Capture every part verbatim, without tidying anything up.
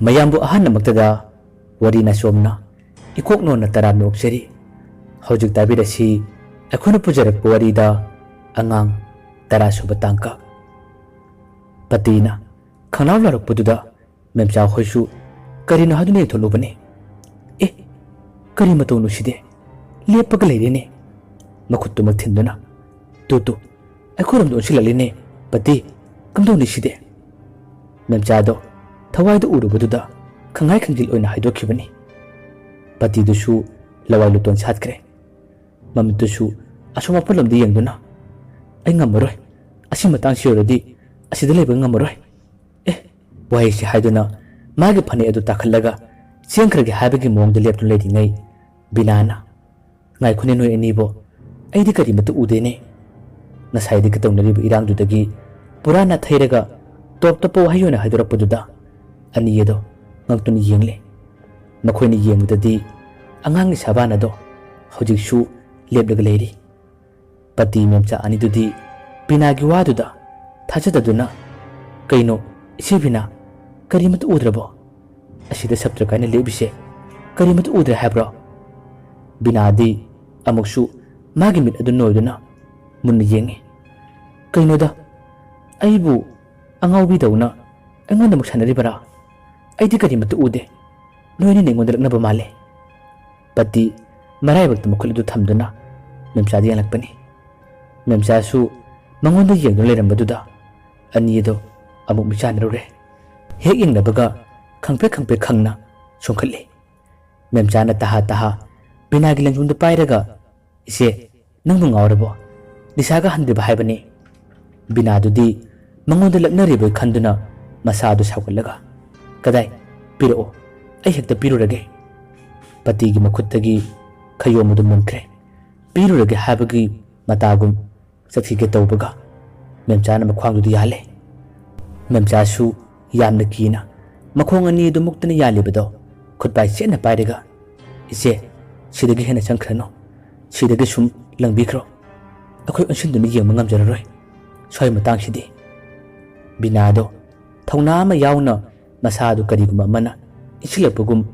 ꯃꯌꯥꯝꯕꯨ ꯑꯍꯥꯟꯕꯃꯛꯇꯗ ꯋꯥꯔꯤ ꯅꯥꯆꯣꯝꯅ ꯏꯀꯣꯛ ꯅꯣꯟꯅ ꯇꯔꯥꯝꯅ ꯑꯣꯛꯆꯔꯤ꯫ ꯍꯧꯖꯤꯛ ꯇꯥꯕꯤꯔꯁꯤ ꯑꯩꯈꯣꯏꯅ ꯄꯨꯖꯔꯛꯄ ꯋꯥꯔꯤꯗ ꯑꯉꯥꯡ ꯇꯔꯥ ꯁꯨꯕ ꯇꯥꯡꯀꯛ꯫ ꯄꯇꯤꯅ ꯈꯪꯅꯥꯎ ꯂꯥꯎꯔꯛꯄꯗꯨꯗ ꯃꯦꯝꯆꯥ ꯍꯣꯏꯁꯨ ꯀꯔꯤꯅꯣ ꯍꯥꯏꯗꯨꯅ ꯌꯦꯡꯊꯣꯛꯂꯨꯕꯅꯤ꯫ "ꯑꯦ, ꯀꯔꯤ ꯃꯇꯧꯅꯣ ꯁꯤꯗꯤ? ꯂꯦꯞꯄꯒ ꯂꯩꯔꯦꯅꯦ!" ꯃꯈꯨꯠꯇꯨꯃꯛ ꯊꯤꯟꯗꯨꯅ꯫ "ꯇꯨ, ꯇꯨ, ꯑꯩꯈꯣꯏꯔꯣꯝꯗ ꯑꯣꯟꯁꯤꯜꯂꯛꯂꯦꯅꯦ, ꯄꯇꯤ, ꯀꯝꯗꯧꯅꯤ ꯁꯤꯗꯤ?" ꯃꯦꯝꯆꯥꯗꯣ ꯊꯋꯥꯏꯗ ꯎꯔꯨꯕꯗꯨꯗ ꯈꯪꯍꯥꯏ ꯈꯪꯖꯤꯜ ꯑꯣꯏꯅ ꯍꯥꯏꯗꯣꯛꯈꯤꯕꯅꯤ꯫ ꯄꯇꯤꯗꯨꯁꯨ ꯂꯋꯥꯏ ꯂꯨꯇꯣꯟ ꯁꯥꯠꯈ꯭ꯔꯦ꯫ ꯃꯃꯤꯠꯇꯨꯁꯨ ꯑꯁꯣꯝ ꯃꯐꯝꯂꯣꯝꯗ ꯌꯦꯡꯗꯨꯅ, "ꯑꯩ ꯉꯝꯃꯔꯣꯏ, ꯑꯁꯤ ꯃꯇꯥꯡꯁꯤ ꯌꯧꯔꯗꯤ ꯑꯁꯤꯗ ꯂꯩꯕ ꯉꯝꯃꯔꯣꯏ꯫ ꯑꯦ!" ꯋꯥꯍꯩꯁꯤ ꯍꯥꯏꯗꯨꯅ ꯃꯥꯒꯤ ꯐꯅꯦꯛ ꯑꯗꯨ ꯇꯥꯈꯠꯂꯒ ꯆꯦꯟꯈ꯭ꯔꯒꯦ ꯍꯥꯏꯕꯒꯤ ꯃꯑꯣꯡꯗ ꯂꯦꯞꯇꯨꯅ ꯂꯩꯔꯤꯉꯩ, ꯕꯤꯅꯥꯅ, "ꯉꯥꯏꯈꯣꯅꯦ ꯅꯣꯏ ꯑꯅꯤꯕꯣ, ꯑꯩꯗꯤ ꯀꯔꯤꯃꯠꯇ ꯎꯗꯦꯅꯦ"꯫ ꯉꯁꯥꯏꯗꯒꯤ ꯇꯧꯅꯔꯤꯕ ꯏꯔꯥꯡꯗꯨꯗꯒꯤ ꯄꯨꯔꯥ ꯅꯥꯊꯩꯔꯒ ꯇꯣꯞ ꯇꯣꯞꯄ ꯋꯥꯍꯩ ꯑꯣꯏꯅ ꯍꯥꯏꯗꯣꯔꯛꯄꯗꯨꯗ ꯑꯅꯤ ꯑꯗꯣ ꯉꯛꯇꯨꯅ ꯌꯦꯡꯂꯦ꯫ ꯃꯈꯣꯏꯅ ꯌꯦꯡꯕꯗꯗꯤ ꯑꯉꯥꯡꯒꯤ ꯁꯥꯕꯥꯟ ꯑꯗꯣ ꯍꯧꯖꯤꯛꯁꯨ ꯂꯦꯞꯂꯒ ꯂꯩꯔꯤ꯫ ꯄꯇꯤ ꯃꯦꯝꯆꯥ ꯑꯅꯤꯗꯨꯗꯤ ꯕꯤꯅꯥꯒꯤ ꯋꯥꯗꯨꯗ ꯊꯥꯖꯗꯗꯨꯅ, "ꯀꯩꯅꯣ, ꯏꯆꯦ ꯕꯤꯅꯥ, ꯀꯔꯤꯃꯠꯇ ꯎꯗ꯭ꯔꯕꯣ? ꯑꯁꯤꯗ ꯁꯞꯇ꯭ꯔ ꯀꯥꯏꯅ ꯂꯦꯞꯄꯤꯁꯦ ꯀꯔꯤꯃꯠꯇ ꯎꯗ꯭ꯔꯦ ꯍꯥꯏꯕ꯭ꯔꯣ?" ꯕꯤꯅꯥꯗꯤ ꯑꯃꯨꯛꯁꯨ ꯃꯥꯒꯤ ꯃꯤꯠ ꯑꯗꯨ ꯅꯣꯏꯗꯨꯅ ꯃꯨꯟꯅ ꯌꯦꯡꯉꯤ꯫ "ꯀꯩꯅꯣꯗ, ꯑꯩꯕꯨ ꯑꯉꯥꯎꯕꯤꯗꯧꯅ ꯑꯩꯉꯣꯟꯗ ꯑꯃꯨꯛ ꯁꯥꯟꯅꯔꯤꯕꯔꯥ? ꯑꯩꯗꯤ ꯀꯔꯤꯃꯠꯇ ꯎꯗꯦ꯫ ꯅꯣꯏ ꯑꯅꯤꯅ ꯑꯩꯉꯣꯟꯗ ꯂꯛꯅꯕ ꯃꯥꯜꯂꯦ"꯫ ꯄꯇꯤ ꯃꯔꯥꯏꯕꯛꯇ ꯃꯈꯨꯠ ꯑꯗꯨ ꯊꯝꯗꯨꯅ ꯃꯦꯝꯆꯥꯗ ꯌꯦꯡꯂꯛꯄꯅꯤ꯫ ꯃꯦꯝꯆꯥꯁꯨ ꯃꯉꯣꯟꯗ ꯌꯦꯡꯗꯨꯅ ꯂꯩꯔꯝꯕꯗꯨꯗ ꯑꯅꯤ ꯑꯗꯣ ꯑꯃꯨꯛ ꯃꯤꯆꯥꯟꯅꯔꯨꯔꯦ꯫ ꯍꯦꯛ ꯌꯦꯡꯅꯕꯒ ꯈꯪꯄ꯭ꯔꯦꯛ ꯈꯪꯄ꯭ꯔꯦꯛ ꯈꯪꯅ ꯆꯣꯡꯈꯠꯂꯤ꯫ ꯃꯦꯝꯆꯥꯅ ꯇꯍꯥ ꯇꯍꯥ ꯕꯤꯅꯥꯒꯤ ꯂꯦꯡꯖꯨꯝꯗꯨ ꯄꯥꯏꯔꯒ, "ꯏꯆꯦ, ꯅꯪꯕꯨ ꯉꯥꯎꯔꯕꯣ? ꯅꯤꯁꯥꯒ ꯍꯟꯗ꯭ꯔꯤꯕ ꯍꯥꯏꯕꯅꯤ"꯫ ꯕꯤꯅꯥꯗꯨꯗꯤ ꯃꯉꯣꯟꯗ ꯂꯛꯅꯔꯤꯕꯣꯏ ꯈꯟꯗꯨꯅ ꯃꯁꯥꯗꯨ ꯁꯥꯎꯒꯠꯂꯒ, "ꯀꯗꯥꯏ? ꯄꯤꯔꯛꯑꯣ, ꯑꯩ ꯍꯦꯛꯇ ꯄꯤꯔꯨꯔꯒꯦ"꯫ ꯄꯇꯤꯒꯤ ꯃꯈꯨꯠꯇꯒꯤ ꯈꯌꯣꯝ ꯑꯗꯨ ꯃꯨꯟꯈ꯭ꯔꯦ꯫ ꯄꯤꯔꯨꯔꯒꯦ ꯍꯥꯏꯕꯒꯤ ꯃꯇꯥꯒꯨꯝ ꯆꯠꯈꯤꯒꯦ ꯇꯧꯕꯒ ꯃꯦꯝꯆꯥꯅ ꯃꯈ꯭ꯋꯥꯡꯗꯨꯗ ꯌꯥꯜꯂꯦ꯫ ꯃꯦꯝꯆꯥꯁꯨ ꯌꯥꯝꯅ ꯀꯤꯅ ꯃꯈꯣꯡ ꯑꯅꯤ ꯑꯗꯨ ꯃꯨꯛꯇꯅ ꯌꯥꯜꯂꯤꯕꯗꯣ ꯈꯨꯠꯄꯥꯏ ꯆꯦꯠꯅ ꯄꯥꯏꯔꯒ, "ꯏꯆꯦ, ꯁꯤꯗꯒꯤ ꯍꯦꯟꯅ ꯆꯪꯈ꯭ꯔꯅꯨ꯫ ꯁꯤꯗꯒꯤ ꯁꯨꯝ ꯂꯪꯕꯤꯈ꯭ꯔꯣ꯫ ꯑꯩꯈꯣꯏ ꯑꯣꯟꯁꯤꯟꯗꯨꯅ ꯌꯦꯡꯕ ꯉꯝꯖꯔꯔꯣꯏ ꯁ꯭ꯋꯥꯏ ꯃꯇꯥꯡꯁꯤꯗꯤ"꯫ ꯕꯤꯅꯥꯗꯣ ꯊꯧꯅꯥ ꯑꯃ ꯌꯥꯎꯅ ꯃꯁꯥꯗꯨ ꯀꯔꯤꯒꯨꯝꯕ ꯑꯃꯅ ꯏꯟꯁꯤꯜꯂꯛꯄꯒꯨꯝ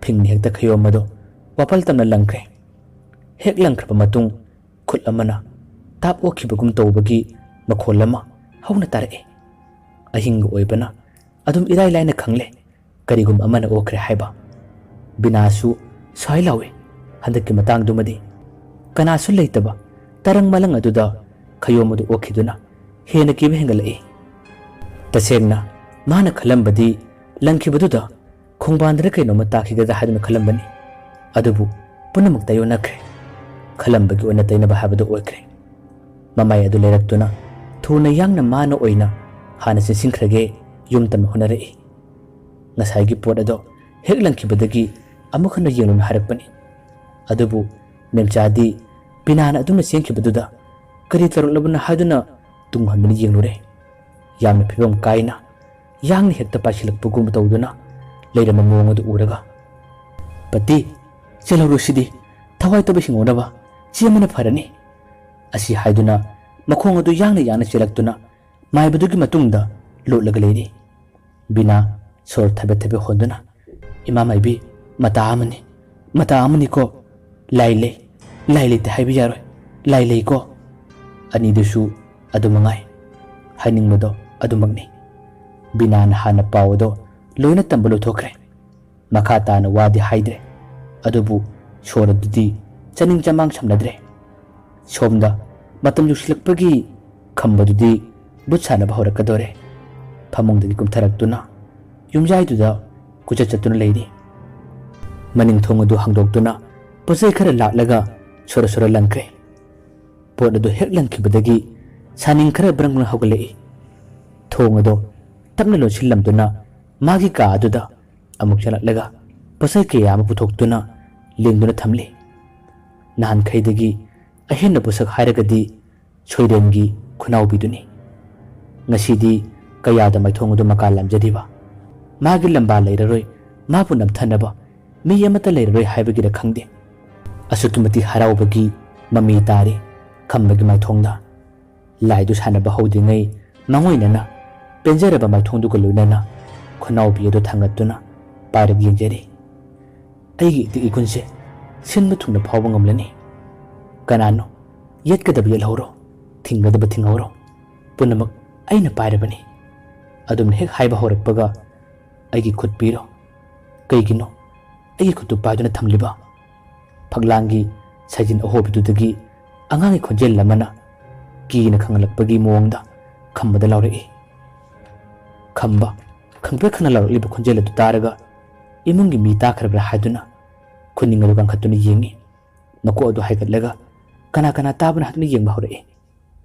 ꯐꯤꯡꯅ ꯍꯦꯛꯇ ꯈꯌꯣꯝ ꯑꯗꯨ ꯋꯥꯄꯜ ꯇꯝꯅ ꯂꯪꯈ꯭ꯔꯦ꯫ ꯍꯦꯛ ꯂꯪꯈ꯭ꯔꯕ ꯃꯇꯨꯡ ꯈꯨꯠ ꯑꯃꯅ ꯇꯥꯞ ꯑꯣꯛꯈꯤꯕꯒꯨꯝ ꯇꯧꯕꯒꯤ ꯃꯈꯣꯜ ꯑꯃ ꯍꯧꯅ ꯇꯥꯔꯛꯏ꯫ ꯑꯍꯤꯡꯒ ꯑꯣꯏꯕꯅ ꯑꯗꯨꯝ ꯏꯔꯥꯏ ꯂꯥꯏꯅ ꯈꯪꯂꯦ ꯀꯔꯤꯒꯨꯝꯕ ꯑꯃꯅ ꯑꯣꯛꯈ꯭ꯔꯦ ꯍꯥꯏꯕ꯫ ꯕꯤꯅꯥꯁꯨ ꯁ꯭ꯋꯥꯏ ꯂꯥꯎꯏ꯫ ꯍꯟꯗꯛꯀꯤ ꯃꯇꯥꯡꯗꯨꯃꯗꯤ ꯀꯅꯥꯁꯨ ꯂꯩꯇꯕ ꯇꯔꯪ ꯃꯂꯪ ꯑꯗꯨꯗ ꯈꯌꯣꯝ ꯑꯗꯨ ꯑꯣꯛꯈꯤꯗꯨꯅ ꯍꯦꯟꯅ ꯀꯤꯕ ꯍꯦꯟꯒꯠꯂꯛꯏ꯫ ꯇꯁꯦꯡꯅ ꯃꯥꯅ ꯈꯜꯂꯝꯕꯗꯤ ꯂꯪꯈꯤꯕꯗꯨꯗ ꯈꯣꯡꯕꯥꯟꯗꯔ ꯀꯩꯅꯣꯝꯃ ꯇꯥꯈꯤꯒꯗ꯭ꯔꯥ ꯍꯥꯏꯗꯨꯅ ꯈꯜꯂꯝꯕꯅꯤ꯫ ꯑꯗꯨꯕꯨ ꯄꯨꯝꯅꯃꯛ ꯇꯥꯏꯑꯣꯟꯅꯈ꯭ꯔꯦ꯫ ꯈꯜꯂꯝꯕꯒꯤ ꯑꯣꯟꯅ ꯇꯩꯅꯕ ꯍꯥꯏꯕꯗꯨ ꯑꯣꯏꯈ꯭ꯔꯦ꯫ ꯃꯃꯥꯏ ꯑꯗꯨ ꯂꯩꯔꯛꯇꯨꯅ ꯊꯨꯅ ꯌꯥꯡꯅ ꯃꯥꯅ ꯑꯣꯏꯅ ꯍꯥꯟꯅ ꯆꯦꯟꯁꯤꯟꯈ꯭ꯔꯒꯦ ꯌꯨꯝ ꯇꯝꯅ ꯍꯣꯠꯅꯔꯛꯏ꯫ ꯉꯁꯥꯏꯒꯤ ꯄꯣꯠ ꯑꯗꯣ ꯍꯦꯛ ꯂꯪꯈꯤꯕꯗꯒꯤ ꯑꯃꯨꯛ ꯍꯟꯅ ꯌꯦꯡꯂꯨꯅ ꯍꯥꯏꯔꯛꯄꯅꯤ꯫ ꯑꯗꯨꯕꯨ ꯃꯦꯝꯆꯥꯗꯤ ꯕꯤꯅꯥꯅ ꯑꯗꯨꯝꯅ ꯆꯦꯟꯈꯤꯕꯗꯨꯗ ꯀꯔꯤ ꯇꯧꯔꯛꯂꯕꯅꯣ ꯍꯥꯏꯗꯨꯅ ꯇꯨꯡ ꯍꯟꯗꯨꯅ ꯌꯦꯡꯂꯨꯔꯦ꯫ ꯌꯥꯝꯅ ꯐꯤꯕꯝ ꯀꯥꯏꯅ ꯌꯥꯡꯅ ꯍꯦꯛꯇ ꯄꯥꯏꯁꯤꯜꯂꯛꯄꯒꯨꯝ ꯇꯧꯗꯨꯅ ꯂꯩꯔꯝꯕ ꯃꯑꯣꯡ ꯑꯗꯨ ꯎꯔꯒ, "ꯄꯇꯤ, ꯆꯦꯜꯍꯧꯔꯣ ꯁꯤꯗꯤ, ꯊꯋꯥꯏ ꯇꯕ ꯍꯤꯡꯍꯧꯅꯕ ꯆꯦꯟꯕꯅ ꯐꯔꯅꯤ" ꯑꯁꯤ ꯍꯥꯏꯗꯨꯅ ꯃꯈꯣꯡ ꯑꯗꯨ ꯌꯥꯡꯅ ꯌꯥꯡꯅ ꯆꯦꯜꯂꯛꯇꯨꯅ ꯃꯥꯏꯕꯗꯨꯒꯤ ꯃꯇꯨꯡꯗ ꯂꯣꯠꯂꯒ ꯂꯩꯔꯤ꯫ ꯕꯤꯅꯥ ꯁꯣꯔ ꯊꯕꯦꯠ ꯊꯕꯦꯠ ꯍꯣꯟꯗꯨꯅ, "ꯏꯃꯥ ꯃꯥꯏꯕꯤ, ꯃꯇꯥ ꯑꯃꯅꯤ, ꯃꯇꯥ ꯑꯃꯅꯤꯀꯣ꯫ ꯂꯥꯏ ꯂꯩ, ꯂꯥꯏ ꯂꯩꯇꯦ ꯍꯥꯏꯕ ꯌꯥꯔꯣꯏ, ꯂꯥꯏ ꯂꯩꯀꯣ"꯫ ꯑꯅꯤꯗꯨꯁꯨ ꯑꯗꯨ ꯃꯉꯥꯏ꯫ ꯍꯥꯏꯅꯤꯡꯕꯗꯣ ꯑꯗꯨꯃꯛꯅꯤ꯫ ꯕꯤꯅꯥꯅ ꯍꯥꯟꯅ ꯄꯥꯎ ꯑꯗꯣ ꯂꯣꯏꯅ ꯇꯝꯕ ꯂꯣꯏꯊꯣꯛꯈ꯭ꯔꯦ꯫ ꯃꯈꯥ ꯇꯥꯅ ꯋꯥꯗꯤ ꯍꯥꯏꯗ꯭ꯔꯦ꯫ ꯑꯗꯨꯕꯨ ꯁꯣꯔ ꯑꯗꯨꯗꯤ ꯆꯥꯅꯤꯡ ꯆꯃꯥꯡ ꯁꯝꯅꯗ꯭ꯔꯦ꯫ ꯁꯣꯝꯗ ꯃꯇꯝ ꯌꯧꯁꯤꯜꯂꯛꯄꯒꯤ ꯈꯝꯕꯗꯨꯗꯤ ꯕꯨꯠ ꯁꯥꯟꯅꯕ ꯍꯧꯔꯛꯀꯗꯧꯔꯦ꯫ ꯐꯃꯨꯡꯗꯒꯤ ꯀꯨꯝꯊꯔꯛꯇꯨꯅ ꯌꯨꯝꯌꯥꯏꯗꯨꯗ ꯀꯣꯏꯆꯠ ꯆꯠꯇꯨꯅ ꯂꯩꯔꯤ꯫ ꯃꯅꯤꯡ ꯊꯣꯡ ꯑꯗꯨ ꯍꯥꯡꯗꯣꯛꯇꯨꯅ ꯄꯣꯠꯆꯩ ꯈꯔ ꯂꯥꯛꯂꯒ ꯁꯣꯔ ꯁꯣꯔ ꯂꯪꯈ꯭ꯔꯦ꯫ ꯄꯣꯠ ꯑꯗꯨ ꯍꯦꯛ ꯂꯪꯈꯤꯕꯗꯒꯤ ꯁꯥꯅꯤꯡ ꯈꯔ ꯕ꯭ꯔꯪ ꯕ꯭ꯔꯪ ꯍꯧꯒꯠꯂꯛꯏ꯫ ꯊꯣꯡ ꯑꯗꯨ ꯇꯞꯅ ꯂꯣꯟꯁꯤꯜꯂꯝꯗꯨꯅ ꯃꯥꯒꯤ ꯀꯥ ꯑꯗꯨꯗ ꯑꯃꯨꯛ ꯆꯪꯂꯛꯂꯒ ꯄꯣꯠꯆꯩ ꯀꯌꯥ ꯑꯃ ꯄꯨꯊꯣꯛꯇꯨꯅ ꯂꯦꯡꯗꯨꯅ ꯊꯝꯂꯤ꯫ ꯅꯍꯥꯟꯈꯩꯗꯒꯤ ꯑꯍꯦꯟꯕ ꯄꯣꯠꯁꯛ ꯍꯥꯏꯔꯒꯗꯤ ꯁꯣꯏꯔꯦꯟꯒꯤ ꯈꯨꯅꯥꯎꯕꯤꯗꯨꯅꯤ꯫ ꯉꯁꯤꯗꯤ ꯀꯌꯥꯗ ꯃꯥꯏꯊꯣꯡ ꯑꯗꯨ ꯃꯀꯥ ꯂꯥꯝꯖꯔꯤꯕ? ꯃꯥꯒꯤ ꯂꯝꯕꯥ ꯂꯩꯔꯔꯣꯏ, ꯃꯥꯕꯨ ꯅꯝꯊꯅꯕ ꯃꯤ ꯑꯃꯠꯇ ꯂꯩꯔꯔꯣꯏ ꯍꯥꯏꯕꯒꯤꯔ ꯈꯪꯗꯦ꯫ ꯑꯁꯨꯛꯀꯤ ꯃꯇꯤꯛ ꯍꯔꯥꯎꯕꯒꯤ ꯃꯃꯤ ꯇꯥꯔꯤ ꯈꯝꯕꯒꯤ ꯃꯥꯏꯊꯣꯡꯗ꯫ ꯂꯥꯏꯗꯨ ꯁꯥꯟꯅꯕ ꯍꯧꯗ꯭ꯔꯤꯉꯩ ꯃꯉꯣꯏꯅꯅ ꯄꯦꯟꯖꯔꯕ ꯃꯥꯏꯊꯣꯡꯗꯨꯒ ꯂꯣꯏꯅꯅ ꯈꯨꯅꯥꯎꯕꯤ ꯑꯗꯨ ꯊꯥꯡꯒꯠꯇꯨꯅ ꯄꯥꯏꯔꯒ ꯌꯦꯡꯖꯔꯤ꯫ ꯑꯩꯒꯤ ꯏꯇꯤꯛ ꯏꯒꯨꯟꯁꯦ ꯁꯤꯟꯕ ꯊꯨꯡꯅ ꯐꯥꯎꯕ ꯉꯝꯂꯅꯤ꯫ ꯀꯅꯥꯅꯣ? ꯌꯦꯠꯀꯗꯕ ꯌꯦꯠꯍꯧꯔꯣ, ꯊꯤꯡꯒꯗꯕ ꯊꯤꯡꯍꯧꯔꯣ, ꯄꯨꯝꯅꯃꯛ ꯑꯩꯅ ꯄꯥꯏꯔꯕꯅꯤ꯫ ꯑꯗꯨꯝꯅ ꯍꯦꯛ ꯍꯥꯏꯕ ꯍꯧꯔꯛꯄꯒ, "ꯑꯩꯒꯤ ꯈꯨꯠ ꯄꯤꯔꯣ꯫ ꯀꯩꯒꯤꯅꯣ ꯑꯩꯒꯤ ꯈꯨꯠꯇꯨ ꯄꯥꯏꯗꯨꯅ ꯊꯝꯂꯤꯕ?" ꯐꯛꯂꯥꯡꯒꯤ ꯁꯥꯏꯖꯤꯟ ꯑꯍꯣꯕꯤꯗꯨꯗꯒꯤ ꯑꯉꯥꯡꯒꯤ ꯈꯣꯟꯖꯦꯜ ꯑꯃꯅ ꯀꯤꯅ ꯈꯪꯍꯜꯂꯛꯄꯒꯤ ꯃꯑꯣꯡꯗ ꯈꯝꯕꯗ ꯂꯥꯎꯔꯛꯏ꯫ ꯈꯝꯕ ꯈꯪꯄ꯭ꯔꯦꯛ ꯈꯪꯅ ꯂꯥꯎꯔꯛꯂꯤꯕ ꯈꯣꯟꯖꯦꯜ ꯑꯗꯨ ꯇꯥꯔꯒ ꯏꯃꯨꯡꯒꯤ ꯃꯤ ꯇꯥꯈ꯭ꯔꯕ꯭ꯔꯥ ꯍꯥꯏꯗꯨꯅ ꯈꯨꯅꯤꯡ ꯑꯗꯨ ꯀꯟꯈꯠꯇꯨꯅ ꯌꯦꯡꯉꯤ꯫ ꯃꯀꯣꯛ ꯑꯗꯨ ꯍꯥꯏꯒꯠꯂꯒ ꯀꯅꯥ ꯀꯅꯥ ꯇꯥꯕꯅ ꯍꯥꯏꯗꯨꯅ ꯌꯦꯡꯕ ꯍꯧꯔꯛꯏ꯫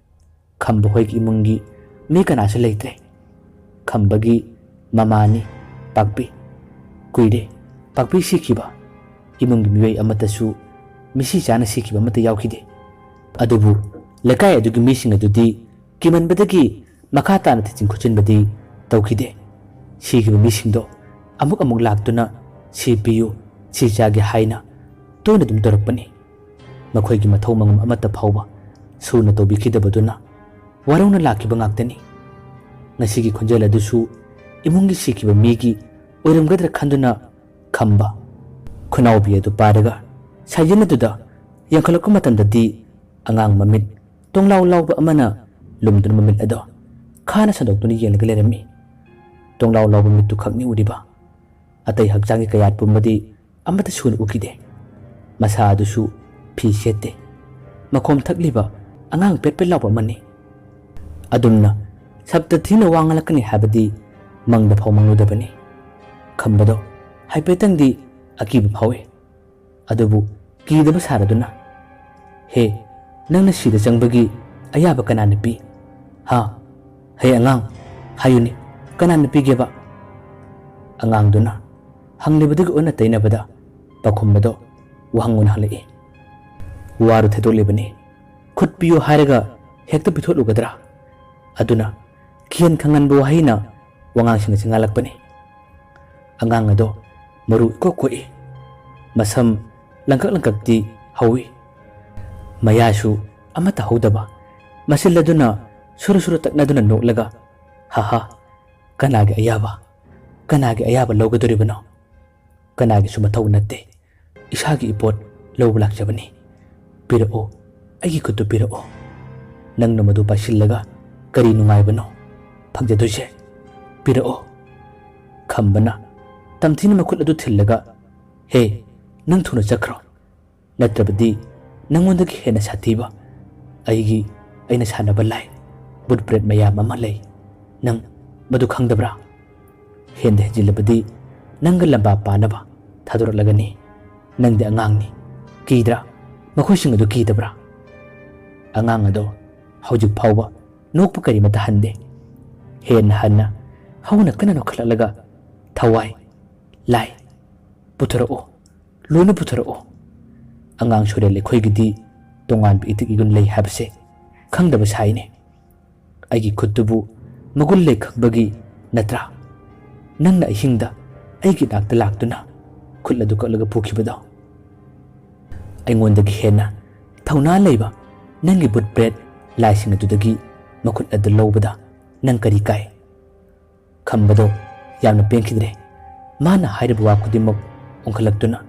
ꯈꯝꯕ ꯍꯣꯏꯒꯤ ꯏꯃꯨꯡꯒꯤ ꯃꯤ ꯀꯅꯥꯁꯨ ꯂꯩꯇ꯭ꯔꯦ꯫ ꯈꯝꯕꯒꯤ ꯃꯃꯥꯅꯤ ꯄꯥꯛꯄꯤ꯫ ꯀꯨꯏꯔꯦ ꯄꯥꯛꯄꯤ ꯁꯤꯈꯤꯕ꯫ ꯏꯃꯨꯡꯒꯤ ꯃꯤꯑꯣꯏ ꯑꯃꯠꯇꯁꯨ ꯃꯤꯁꯤ ꯆꯥꯅ ꯁꯤꯈꯤꯕ ꯑꯃꯠꯇ ꯌꯥꯎꯈꯤꯗꯦ꯫ ꯑꯗꯨꯕꯨ ꯂꯩꯀꯥꯏ ꯑꯗꯨꯒꯤ ꯃꯤꯁꯤꯡ ꯑꯗꯨꯗꯤ ꯀꯤꯃꯟꯕꯗꯒꯤ ꯃꯈꯥ ꯇꯥꯅ ꯊꯤꯖꯤꯟ ꯈꯣꯠꯆꯤꯟꯕꯗꯤ ꯇꯧꯈꯤꯗꯦ꯫ ꯁꯤꯈꯤꯕ ꯃꯤꯁꯤꯡꯗꯣ ꯑꯃꯨꯛ ꯑꯃꯨꯛ ꯂꯥꯛꯇꯨꯅ "ꯁꯤ ꯄꯤꯌꯨ, ꯁꯤ ꯆꯥꯒꯦ" ꯍꯥꯏꯅ ꯇꯣꯏꯅ ꯑꯗꯨꯝ ꯇꯧꯔꯛꯄꯅꯤ꯫ ꯃꯈꯣꯏꯒꯤ ꯃꯊꯧ ꯃꯉꯝ ꯑꯃꯠꯇ ꯐꯥꯎꯕ ꯁꯨꯅ ꯇꯧꯕꯤꯈꯤꯗꯕꯗꯨꯅ ꯋꯥꯔꯧꯅ ꯂꯥꯛꯈꯤꯕ ꯉꯥꯛꯇꯅꯤ꯫ ꯉꯁꯤꯒꯤ ꯈꯣꯟꯖꯦꯜ ꯑꯗꯨꯁꯨ ꯏꯃꯨꯡꯒꯤ ꯁꯤꯈꯤꯕ ꯃꯤꯒꯤ ꯑꯣꯏꯔꯝꯒꯗ꯭ꯔꯥ ꯈꯟꯗꯨꯅ ꯈꯝꯕ ꯈꯨꯅꯥꯎꯕꯤ ꯑꯗꯨ ꯄꯥꯏꯔꯒ ꯁꯥꯏꯖꯤꯟ ꯑꯗꯨꯗ ꯌꯦꯡꯈꯠꯂꯛꯄ ꯃꯇꯝꯗꯗꯤ ꯑꯉꯥꯡ ꯃꯃꯤꯠ ꯇꯣꯡꯂꯥꯎ ꯂꯥꯎꯕ ꯑꯃꯅ ꯂꯨꯝꯗꯨꯅ ꯃꯃꯤꯠ ꯑꯗꯣ ꯈꯥꯅ ꯁꯟꯗꯣꯛꯇꯨꯅ ꯌꯦꯡꯂꯒ ꯂꯩꯔꯝꯃꯤ꯫ ꯇꯣꯡꯂꯥꯎ ꯂꯥꯎꯕ ꯃꯤꯠꯇꯨ ꯈꯛꯅꯤ ꯎꯔꯤꯕ꯫ ꯑꯇꯩ ꯍꯛꯆꯥꯡꯒꯤ ꯀꯌꯥꯠ ꯄꯨꯝꯕꯗꯤ ꯑꯃꯠꯇ ꯁꯨꯅ ꯎꯈꯤꯗꯦ꯫ ꯃꯁꯥ ꯑꯗꯨꯁꯨ ꯐꯤ ꯁꯦꯠꯇꯦ꯫ ꯃꯈꯣꯝ ꯊꯛꯂꯤꯕ ꯑꯉꯥꯡ ꯄꯦꯠ ꯄꯦꯠ ꯂꯥꯎꯕ ꯑꯃꯅꯤ꯫ ꯑꯗꯨꯝꯅ ꯁꯞꯇ ꯊꯤꯅ ꯋꯥ ꯉꯥꯡꯂꯛꯀꯅꯤ ꯍꯥꯏꯕꯗꯤ ꯃꯪꯗ ꯐꯥꯎ ꯃꯪꯂꯨꯗꯕꯅꯤ꯫ ꯈꯝꯕꯗꯣ ꯍꯥꯏꯐꯦꯠꯇꯪꯗꯤ ꯑꯀꯤꯕ ꯐꯥꯎꯏ꯫ ꯑꯗꯨꯕꯨ ꯀꯤꯗꯕ ꯁꯥꯔꯗꯨꯅ, "ꯍꯦ, ꯅꯪꯅ ꯁꯤꯗ ꯆꯪꯕꯒꯤ ꯑꯌꯥꯕ ꯀꯅꯥꯅ ꯄꯤ? ꯍꯥ? ꯍꯦ ꯑꯉꯥꯡ, ꯍꯥꯏꯌꯨꯅꯦ, ꯀꯅꯥꯅ ꯄꯤꯒꯦꯕ?" ꯑꯉꯥꯡꯗꯨꯅ ꯍꯪꯂꯤꯕꯗꯨꯒꯤ ꯑꯣꯟꯅ ꯇꯩꯅꯕꯗ ꯄꯥꯎꯈꯨꯝꯕꯗꯣ ꯋꯥꯍꯪ ꯑꯣꯏꯅ ꯍꯪꯂꯛꯏ꯫ "ꯋꯥꯔꯨ ꯊꯦꯗꯣꯛꯂꯤꯕꯅꯤ꯫ ꯈꯨꯠ ꯄꯤꯌꯨ ꯍꯥꯏꯔꯒ ꯍꯦꯛꯇ ꯄꯤꯊꯣꯛꯂꯨꯒꯗ꯭ꯔꯥ?" ꯑꯗꯨꯅ ꯀꯤꯍꯟ ꯈꯪꯍꯟꯕ ꯋꯥꯍꯩꯅ ꯋꯥꯉꯥꯡꯁꯤꯡ ꯑꯁꯤ ꯉꯥꯜꯂꯛꯄꯅꯤ꯫ ꯑꯉꯥꯡ ꯑꯗꯣ ꯃꯔꯨ ꯏꯀꯣꯛ ꯀꯣꯛꯏ꯫ ꯃꯁꯝ ꯂꯪꯀꯛ ꯂꯪꯀꯛꯇꯤ ꯍꯧꯏ꯫ ꯃꯌꯥꯁꯨ ꯑꯃꯠꯇ ꯍꯧꯗꯕ꯫ ꯃꯆꯤꯜ ꯑꯗꯨꯅ ꯁꯨꯔꯨ ꯁꯨꯔꯨ ꯇꯛꯅꯗꯨꯅ ꯅꯣꯛꯂꯒ, "ꯍꯥ ꯍꯥ, ꯀꯅꯥꯒꯤ ꯑꯌꯥꯕ? ꯀꯅꯥꯒꯤ ꯑꯌꯥꯕ ꯂꯧꯒꯗꯣꯔꯤꯕꯅꯣ? ꯀꯅꯥꯒꯤꯁꯨ ꯃꯊꯧ ꯅꯠꯇꯦ꯫ ꯏꯁꯥꯒꯤ ꯏꯄꯣꯠ ꯂꯧꯕ ꯂꯥꯛꯆꯕꯅꯤ꯫ ꯄꯤꯔꯛꯑꯣ, ꯑꯩꯒꯤ ꯈꯨꯠꯇꯨ ꯄꯤꯔꯛꯑꯣ꯫ ꯅꯪꯅ ꯃꯗꯨ ꯄꯥꯏꯁꯤꯜꯂꯒ ꯀꯔꯤ ꯅꯨꯡꯉꯥꯏꯕꯅꯣ ꯐꯪꯖꯗꯣꯏꯁꯦ? ꯄꯤꯔꯛꯑꯣ꯫ ꯈꯝꯕꯅ ꯇꯝꯊꯤꯅ ꯃꯈꯨꯠ ꯑꯗꯨ ꯊꯤꯜꯂꯒ, "ꯍꯦ, ꯅꯪ ꯊꯨꯅ ꯆꯠꯈ꯭ꯔꯣ꯫ ꯅꯠꯇ꯭ꯔꯕꯗꯤ ꯅꯪꯉꯣꯟꯗꯒꯤ ꯍꯦꯟꯅ ꯁꯥꯊꯤꯕ ꯑꯩꯒꯤ, ꯑꯩꯅ ꯁꯥꯟꯅꯕ ꯂꯥꯏ, ꯕꯨꯠ ꯄ꯭ꯔꯦꯠ ꯃꯌꯥꯝ ꯑꯃ ꯂꯩ꯫ ꯅꯪ ꯃꯗꯨ ꯈꯪꯗꯕ꯭ꯔꯥ? ꯍꯦꯟꯗ ꯍꯦꯟꯖꯤꯜꯂꯕꯗꯤ ꯅꯪꯒ ꯂꯝꯕꯥ ꯄꯥꯅꯕ ꯊꯥꯗꯣꯔꯛꯂꯒꯅꯤ꯫ ꯅꯪꯗꯤ ꯑꯉꯥꯡꯅꯤ꯫ ꯀꯤꯗ꯭ꯔꯥ? ꯃꯈꯣꯏꯁꯤꯡ ꯑꯗꯨ ꯀꯤꯗꯕ꯭ꯔꯥ?" ꯑꯉꯥꯡ ꯑꯗꯣ ꯍꯧꯖꯤꯛ ꯐꯥꯎꯕ ꯅꯣꯛꯄ ꯀꯔꯤꯃꯠꯇ ꯍꯟꯗꯦ꯫ ꯍꯦꯟꯅ ꯍꯟꯅ ꯍꯧꯅ ꯀꯟꯅ ꯅꯣꯛꯈꯠꯂꯛꯂꯒ, "ꯊꯋꯥꯏ, ꯂꯥꯏ, ꯄꯨꯊꯣꯔꯛꯑꯣ, ꯂꯣꯏꯅ ꯄꯨꯊꯣꯔꯛꯑꯣ꯫ ꯑꯉꯥꯡ ꯁꯣꯔꯦꯜ ꯑꯩꯈꯣꯏꯒꯤꯗꯤ ꯇꯣꯉꯥꯟꯕ ꯏꯊꯤꯛ ꯏꯒꯨꯟ ꯂꯩ ꯍꯥꯏꯕꯁꯦ ꯈꯪꯗꯕ ꯁꯥꯏꯅꯦ꯫ ꯑꯩꯒꯤ ꯈꯨꯠꯇꯨꯕꯨ ꯃꯒꯨꯟ ꯂꯩ ꯈꯪꯕꯒꯤ ꯅꯠꯇ꯭ꯔꯥ ꯅꯪꯅ ꯑꯍꯤꯡꯗ ꯑꯩꯒꯤ ꯅꯥꯛꯇ ꯂꯥꯛꯇꯨꯅ ꯈꯨꯠ ꯑꯗꯨ ꯀꯛꯂꯒ ꯄꯨꯈꯤꯕꯗꯣ? ꯑꯩꯉꯣꯟꯗꯒꯤ ꯍꯦꯟꯅ ꯊꯧꯅꯥ ꯂꯩꯕ ꯅꯪꯒꯤ ꯕꯨꯠ ꯄ꯭ꯔꯦꯠ ꯂꯥꯏꯁꯤꯡ ꯑꯗꯨꯗꯒꯤ ꯃꯈꯨꯠ ꯑꯗꯨ ꯂꯧꯕꯗ ꯅꯪ ꯀꯔꯤ ꯀꯥꯏ?" ꯈꯝꯕꯗꯣ ꯌꯥꯝꯅ ꯄꯦꯟꯈꯤꯗ꯭ꯔꯦ꯫ ꯃꯥꯅ ꯍꯥꯏꯔꯤꯕ ꯋꯥ ꯈꯨꯗꯤꯡꯃꯛ ꯑꯣꯟꯈꯠꯂꯛꯇꯨꯅ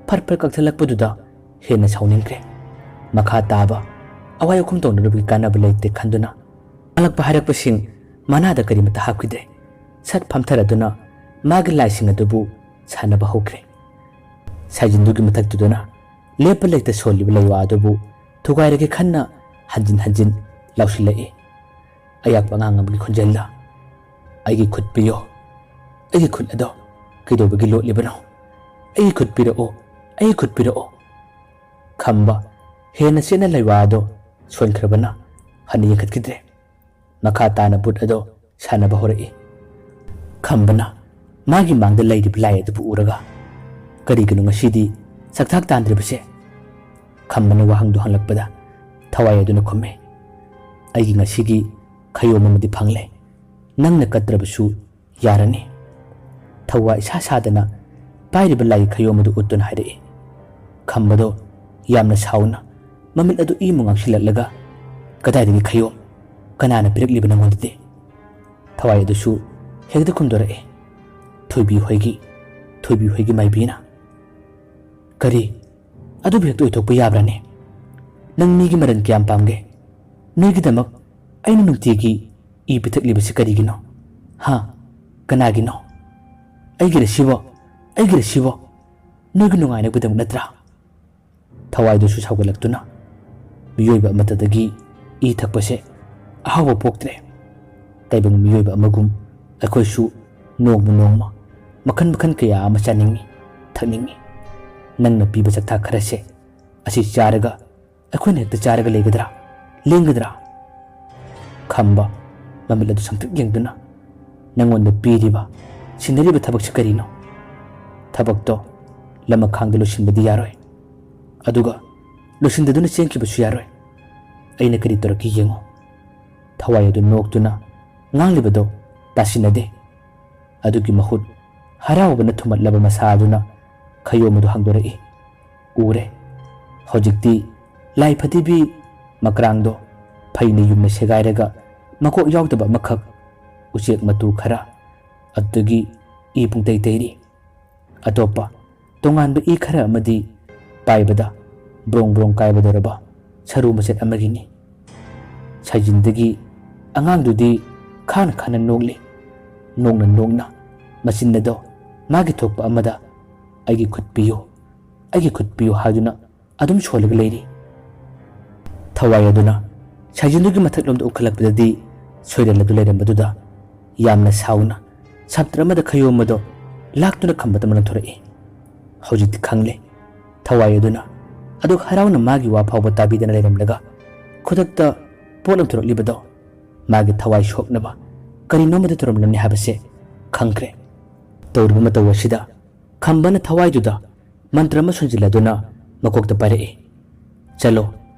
ꯐꯠ ꯐꯠ ꯀꯛꯊꯠꯂꯛꯄꯗꯨꯗ ꯍꯦꯟꯅ ꯁꯥꯎꯅꯤꯡꯈ꯭ꯔꯦ꯫ ꯃꯈꯥ ꯇꯥꯕ ꯑꯋꯥꯏ ꯑꯈꯨꯝ ꯇꯧꯅꯔꯨꯕꯒꯤ ꯀꯥꯟꯅꯕ ꯂꯩꯇꯦ ꯈꯟꯗꯨꯅ ꯍꯜꯂꯛꯄ ꯍꯥꯏꯔꯛꯄꯁꯤꯡ ꯃꯅꯥꯗ ꯀꯔꯤꯃꯠꯇ ꯍꯥꯞꯈꯤꯗ꯭ꯔꯦ꯫ ꯁꯠ ꯐꯝꯊꯔꯗꯨꯅ ꯃꯥꯒꯤ ꯂꯥꯏꯁꯤꯡ ꯑꯗꯨꯕꯨ ꯁꯥꯟꯅꯕ ꯍꯧꯈ꯭ꯔꯦ꯫ ꯁꯥꯏꯖꯤꯟꯗꯨꯒꯤ ꯃꯊꯛꯇꯨꯗꯅ ꯂꯦꯞꯄ ꯂꯩꯇ ꯁꯣꯜꯂꯤꯕ ꯂꯩꯋꯥ ꯑꯗꯨꯕꯨ ꯊꯨꯒꯥꯏꯔꯒꯦ ꯈꯟꯅ ꯍꯟꯖꯤꯟ ꯍꯟꯖꯤꯟ ꯂꯥꯎꯁꯤꯜꯂꯛꯏ꯫ ꯑꯌꯥꯛꯄ ꯑꯉꯥꯡ ꯑꯃꯒꯤ ꯈꯣꯟꯖꯦꯜꯗ, "ꯑꯩꯒꯤ ꯈꯨꯠ ꯄꯤꯌꯣ, ꯑꯩꯒꯤ ꯈꯨꯠ ꯑꯗꯣ ꯀꯩꯗꯧꯕꯒꯤ ꯂꯣꯠꯂꯤꯕꯅꯣ? ꯑꯩꯒꯤ ꯈꯨꯠ ꯄꯤꯔꯛꯑꯣ, ꯑꯩꯒꯤ ꯈꯨꯠ ꯄꯤꯔꯛꯑꯣ!" ꯈꯝꯕ ꯍꯦꯟꯅ ꯆꯦꯠꯅ ꯂꯩꯋꯥ ꯑꯗꯣ ꯁꯣꯟꯈ꯭ꯔꯕꯅ ꯍꯟꯅ ꯌꯦꯡꯈꯠꯈꯤꯗ꯭ꯔꯦ꯫ ꯃꯈꯥ ꯇꯥꯅ ꯕꯨꯠ ꯑꯗꯣ ꯁꯥꯟꯅꯕ ꯍꯧꯔꯛꯏ꯫ ꯈꯝꯕꯅ ꯃꯥꯒꯤ ꯃꯥꯡꯗ ꯂꯩꯔꯤꯕ ꯂꯥꯏ ꯑꯗꯨꯕꯨ ꯎꯔꯒ, "ꯀꯔꯤꯒꯤꯅꯣ ꯉꯁꯤꯗꯤ ꯆꯥꯛꯊꯥꯛ ꯇꯥꯟꯗ꯭ꯔꯤꯕꯁꯦ?" ꯈꯝꯕꯅ ꯋꯥꯍꯪꯗꯨ ꯍꯪꯂꯛꯄꯗ ꯊꯋꯥꯏ ꯑꯗꯨꯅ ꯈꯨꯝꯃꯤ, "ꯑꯩꯒꯤ ꯉꯁꯤꯒꯤ ꯈꯌꯣꯝ ꯑꯃꯗꯤ ꯐꯪꯂꯦ꯫ ꯅꯪꯅ ꯀꯠꯇ꯭ꯔꯕꯁꯨ ꯌꯥꯔꯅꯤ꯫" ꯊꯋꯥ ꯏꯁꯥ ꯁꯥꯗꯅ ꯄꯥꯏꯔꯤꯕ ꯂꯥꯏꯒꯤ ꯈꯌꯣꯝ ꯑꯗꯨ ꯎꯠꯇꯨꯅ ꯍꯥꯏꯔꯛꯏ꯫ ꯈꯝꯕꯗꯣ ꯌꯥꯝꯅ ꯁꯥꯎꯅ ꯃꯃꯤꯠ ꯑꯗꯨ ꯏꯃꯨ ꯉꯥꯡꯁꯤꯜꯂꯛꯂꯒ, "ꯀꯗꯥꯏꯗꯒꯤ ꯈꯌꯣꯝ? ꯀꯅꯥꯅ ꯄꯤꯔꯛꯂꯤꯕ ꯅꯪꯉꯣꯟꯗꯗꯤ?" ꯊꯋꯥꯏ ꯑꯗꯨꯁꯨ ꯍꯦꯛꯇ ꯈꯨꯝꯗꯣꯔꯛꯏ, ꯊꯣꯏꯕꯤ ꯍꯣꯏꯒꯤ, ꯊꯣꯏꯕꯤ ꯍꯣꯏꯒꯤ ꯃꯥꯏꯕꯤꯅ꯫ "ꯀꯔꯤ? ꯑꯗꯨꯕꯨ ꯍꯦꯛꯇ ꯑꯣꯏꯊꯣꯛꯄ ꯌꯥꯕ꯭ꯔꯥꯅꯦ? ꯅꯪ ꯃꯤꯒꯤ ꯃꯔꯟ ꯀꯌꯥꯝ ꯄꯥꯝꯒꯦ? ꯅꯣꯏꯒꯤꯗꯃꯛ ꯑꯩꯅ ꯅꯨꯡꯇꯤꯒꯤ ꯏ ꯄꯤꯊꯛꯂꯤꯕꯁꯤ ꯀꯔꯤꯒꯤꯅꯣ? ꯍꯥ? ꯀꯅꯥꯒꯤꯅꯣ? ꯑꯩꯒꯤꯔ ꯁꯤꯕꯣ? ꯑꯩꯒꯤꯔ ꯁꯤꯕꯣ? ꯅꯣꯏꯒꯤ ꯅꯨꯡꯉꯥꯏꯅꯕꯒꯤꯗꯃꯛ ꯅꯠꯇ꯭ꯔꯥ?" ꯊꯋꯥꯏꯗꯨꯁꯨ ꯁꯥꯎꯒꯠꯂꯛꯇꯨꯅ, "ꯃꯤꯑꯣꯏꯕ ꯑꯃꯠꯇꯗꯒꯤ ꯏ ꯊꯛꯄꯁꯦ ꯑꯍꯥꯎꯕ ꯄꯣꯛꯇ꯭ꯔꯦ꯫ ꯇꯥꯏꯕꯪ ꯃꯤꯑꯣꯏꯕ ꯑꯃꯒꯨꯝ ꯑꯩꯈꯣꯏꯁꯨ ꯅꯣꯡꯃ ꯅꯣꯡꯃ ꯃꯈꯜ ꯃꯈꯜ ꯀꯌꯥ ꯑꯃ ꯆꯥꯅꯤꯡꯏ, ꯊꯛꯅꯤꯡꯏ꯫ ꯅꯪꯅ ꯄꯤꯕ ꯆꯥꯛꯊꯥꯛ ꯈꯔꯁꯦ ꯑꯁꯤ ꯆꯥꯔꯒ ꯑꯩꯈꯣꯏꯅ ꯍꯦꯛꯇ ꯆꯥꯔꯒ ꯂꯩꯒꯗ꯭ꯔꯥ? ꯂꯦꯡꯒꯗ꯭ꯔꯥ?" ꯈꯝꯕ ꯃꯃꯤꯠ ꯑꯗꯨ ꯁꯪꯇ꯭ꯔꯤꯛ ꯌꯦꯡꯗꯨꯅ, "ꯅꯪꯉꯣꯟꯗ ꯄꯤꯔꯤꯕ, ꯁꯤꯟꯅꯔꯤꯕ ꯊꯕꯛꯁꯤ ꯀꯔꯤꯅꯣ? ꯊꯕꯛꯇꯣ ꯂꯃꯈꯥꯡꯗ ꯂꯣꯏꯁꯤꯟꯕꯗꯤ ꯌꯥꯔꯣꯏ꯫ ꯑꯗꯨꯒ ꯂꯣꯏꯁꯤꯟꯗꯗꯨꯅ ꯆꯦꯟꯈꯤꯕꯁꯨ ꯌꯥꯔꯣꯏ꯫ ꯑꯩꯅ ꯀꯔꯤ ꯇꯧꯔꯛꯀꯦ ꯌꯦꯡꯉꯨ꯫" ꯊꯋꯥꯏ ꯑꯗꯨ ꯅꯣꯛꯇꯨꯅ ꯉꯥꯡꯂꯤꯕꯗꯣ ꯇꯥꯁꯤꯟꯅꯗꯦ꯫ ꯑꯗꯨꯒꯤ ꯃꯍꯨꯠ ꯍꯔꯥꯎꯕꯅ ꯊꯨꯝꯍꯠꯂꯕ ꯃꯁꯥ ꯑꯗꯨꯅ ꯈꯌꯣꯝ ꯑꯗꯨ ꯍꯥꯡꯗꯣꯔꯛꯏ꯫ ꯎꯔꯦ꯫ ꯍꯧꯖꯤꯛꯇꯤ ꯂꯥꯏ ꯐꯗꯤꯕꯤ ꯃꯀ꯭ꯔꯥꯡꯗꯣ ꯐꯩꯅ ꯌꯨꯝꯅ ꯁꯦꯒꯥꯏꯔꯒ ꯃꯀꯣꯛ ꯌꯥꯎꯗꯕ ꯑꯃꯈꯛ, ꯎꯆꯦꯛ ꯃꯇꯨ ꯈꯔ, ꯑꯗꯨꯗꯒꯤ ꯏ ꯄꯨꯡꯇꯩ ꯇꯩꯔꯤ꯫ ꯑꯇꯣꯞꯄ ꯇꯣꯉꯥꯟꯕ ꯏ ꯈꯔ ꯑꯃꯗꯤ ꯄꯥꯏꯕꯗ ꯕ꯭ꯔꯣꯡ ꯕ꯭ꯔꯣꯡ ꯀꯥꯏꯕꯗꯧꯔꯕ ꯁꯔꯨ ꯃꯆꯦꯠ ꯑꯃꯒꯤꯅꯤ꯫ ꯁꯥꯏꯖꯤꯟꯗꯒꯤ ꯑꯉꯥꯡꯗꯨꯗꯤ ꯈꯥꯅ ꯈꯥꯅ ꯅꯣꯛꯂꯤ꯫ ꯅꯣꯡꯅ ꯅꯣꯡꯅ ꯃꯆꯤꯟ ꯑꯗꯣ ꯃꯥꯒꯤ ꯊꯣꯛꯄ ꯑꯃꯗ "ꯑꯩꯒꯤ ꯈꯨꯠ ꯄꯤꯌꯨ, ꯑꯩꯒꯤ ꯈꯨꯠ ꯄꯤꯌꯨ" ꯍꯥꯏꯗꯨꯅ ꯑꯗꯨꯝ ꯁꯣꯜꯂꯒ ꯂꯩꯔꯤ꯫ ꯊꯋꯥꯏ ꯑꯗꯨꯅ ꯁꯥꯏꯖꯤꯟꯗꯨꯒꯤ ꯃꯊꯛꯂꯣꯝꯗ ꯎꯈꯠꯂꯛꯄꯗꯗꯤ ꯁꯣꯏꯔꯦꯜ ꯑꯗꯨ ꯂꯩꯔꯝꯕꯗꯨꯗ ꯌꯥꯝꯅ ꯁꯥꯎꯅ ꯁꯞꯇ꯭ꯔ ꯑꯃꯗ ꯈꯌꯣꯝ ꯑꯗꯣ ꯂꯥꯛꯇꯨꯅ ꯈꯝꯕꯗ ꯂꯪꯊꯣꯔꯛꯏ꯫ ꯍꯧꯖꯤꯛꯇꯤ ꯈꯪꯂꯦ꯫ ꯊꯋꯥꯏ ꯑꯗꯨꯅ ꯑꯗꯨꯛ ꯍꯔꯥꯎꯅ ꯃꯥꯒꯤ ꯋꯥ ꯐꯥꯎꯕ ꯇꯥꯕꯤꯗꯅ ꯂꯩꯔꯝꯂꯒ ꯈꯨꯗꯛꯇ ꯄꯣꯠ ꯂꯪꯊꯣꯔꯛꯂꯤꯕꯗꯣ ꯃꯥꯒꯤ ꯊꯋꯥꯏ ꯁꯣꯛꯅꯕ ꯀꯔꯤꯅꯣꯃꯗꯤ ꯇꯧꯔꯝꯂꯝꯅꯤ ꯍꯥꯏꯕꯁꯦ ꯈꯪꯈ꯭ꯔꯦ꯫ ꯇꯧꯔꯤꯕ ꯃꯇꯧ ꯑꯁꯤꯗ ꯈꯝꯕꯅ ꯊꯋꯥꯏꯗꯨꯗ ꯃꯟꯇ꯭ꯔ ꯑꯃ ꯁꯣꯟꯖꯤꯜꯂꯗꯨꯅ ꯃꯀꯣꯛꯇ ꯄꯥꯏꯔꯛꯏ꯫ "ꯆꯠꯂꯣ,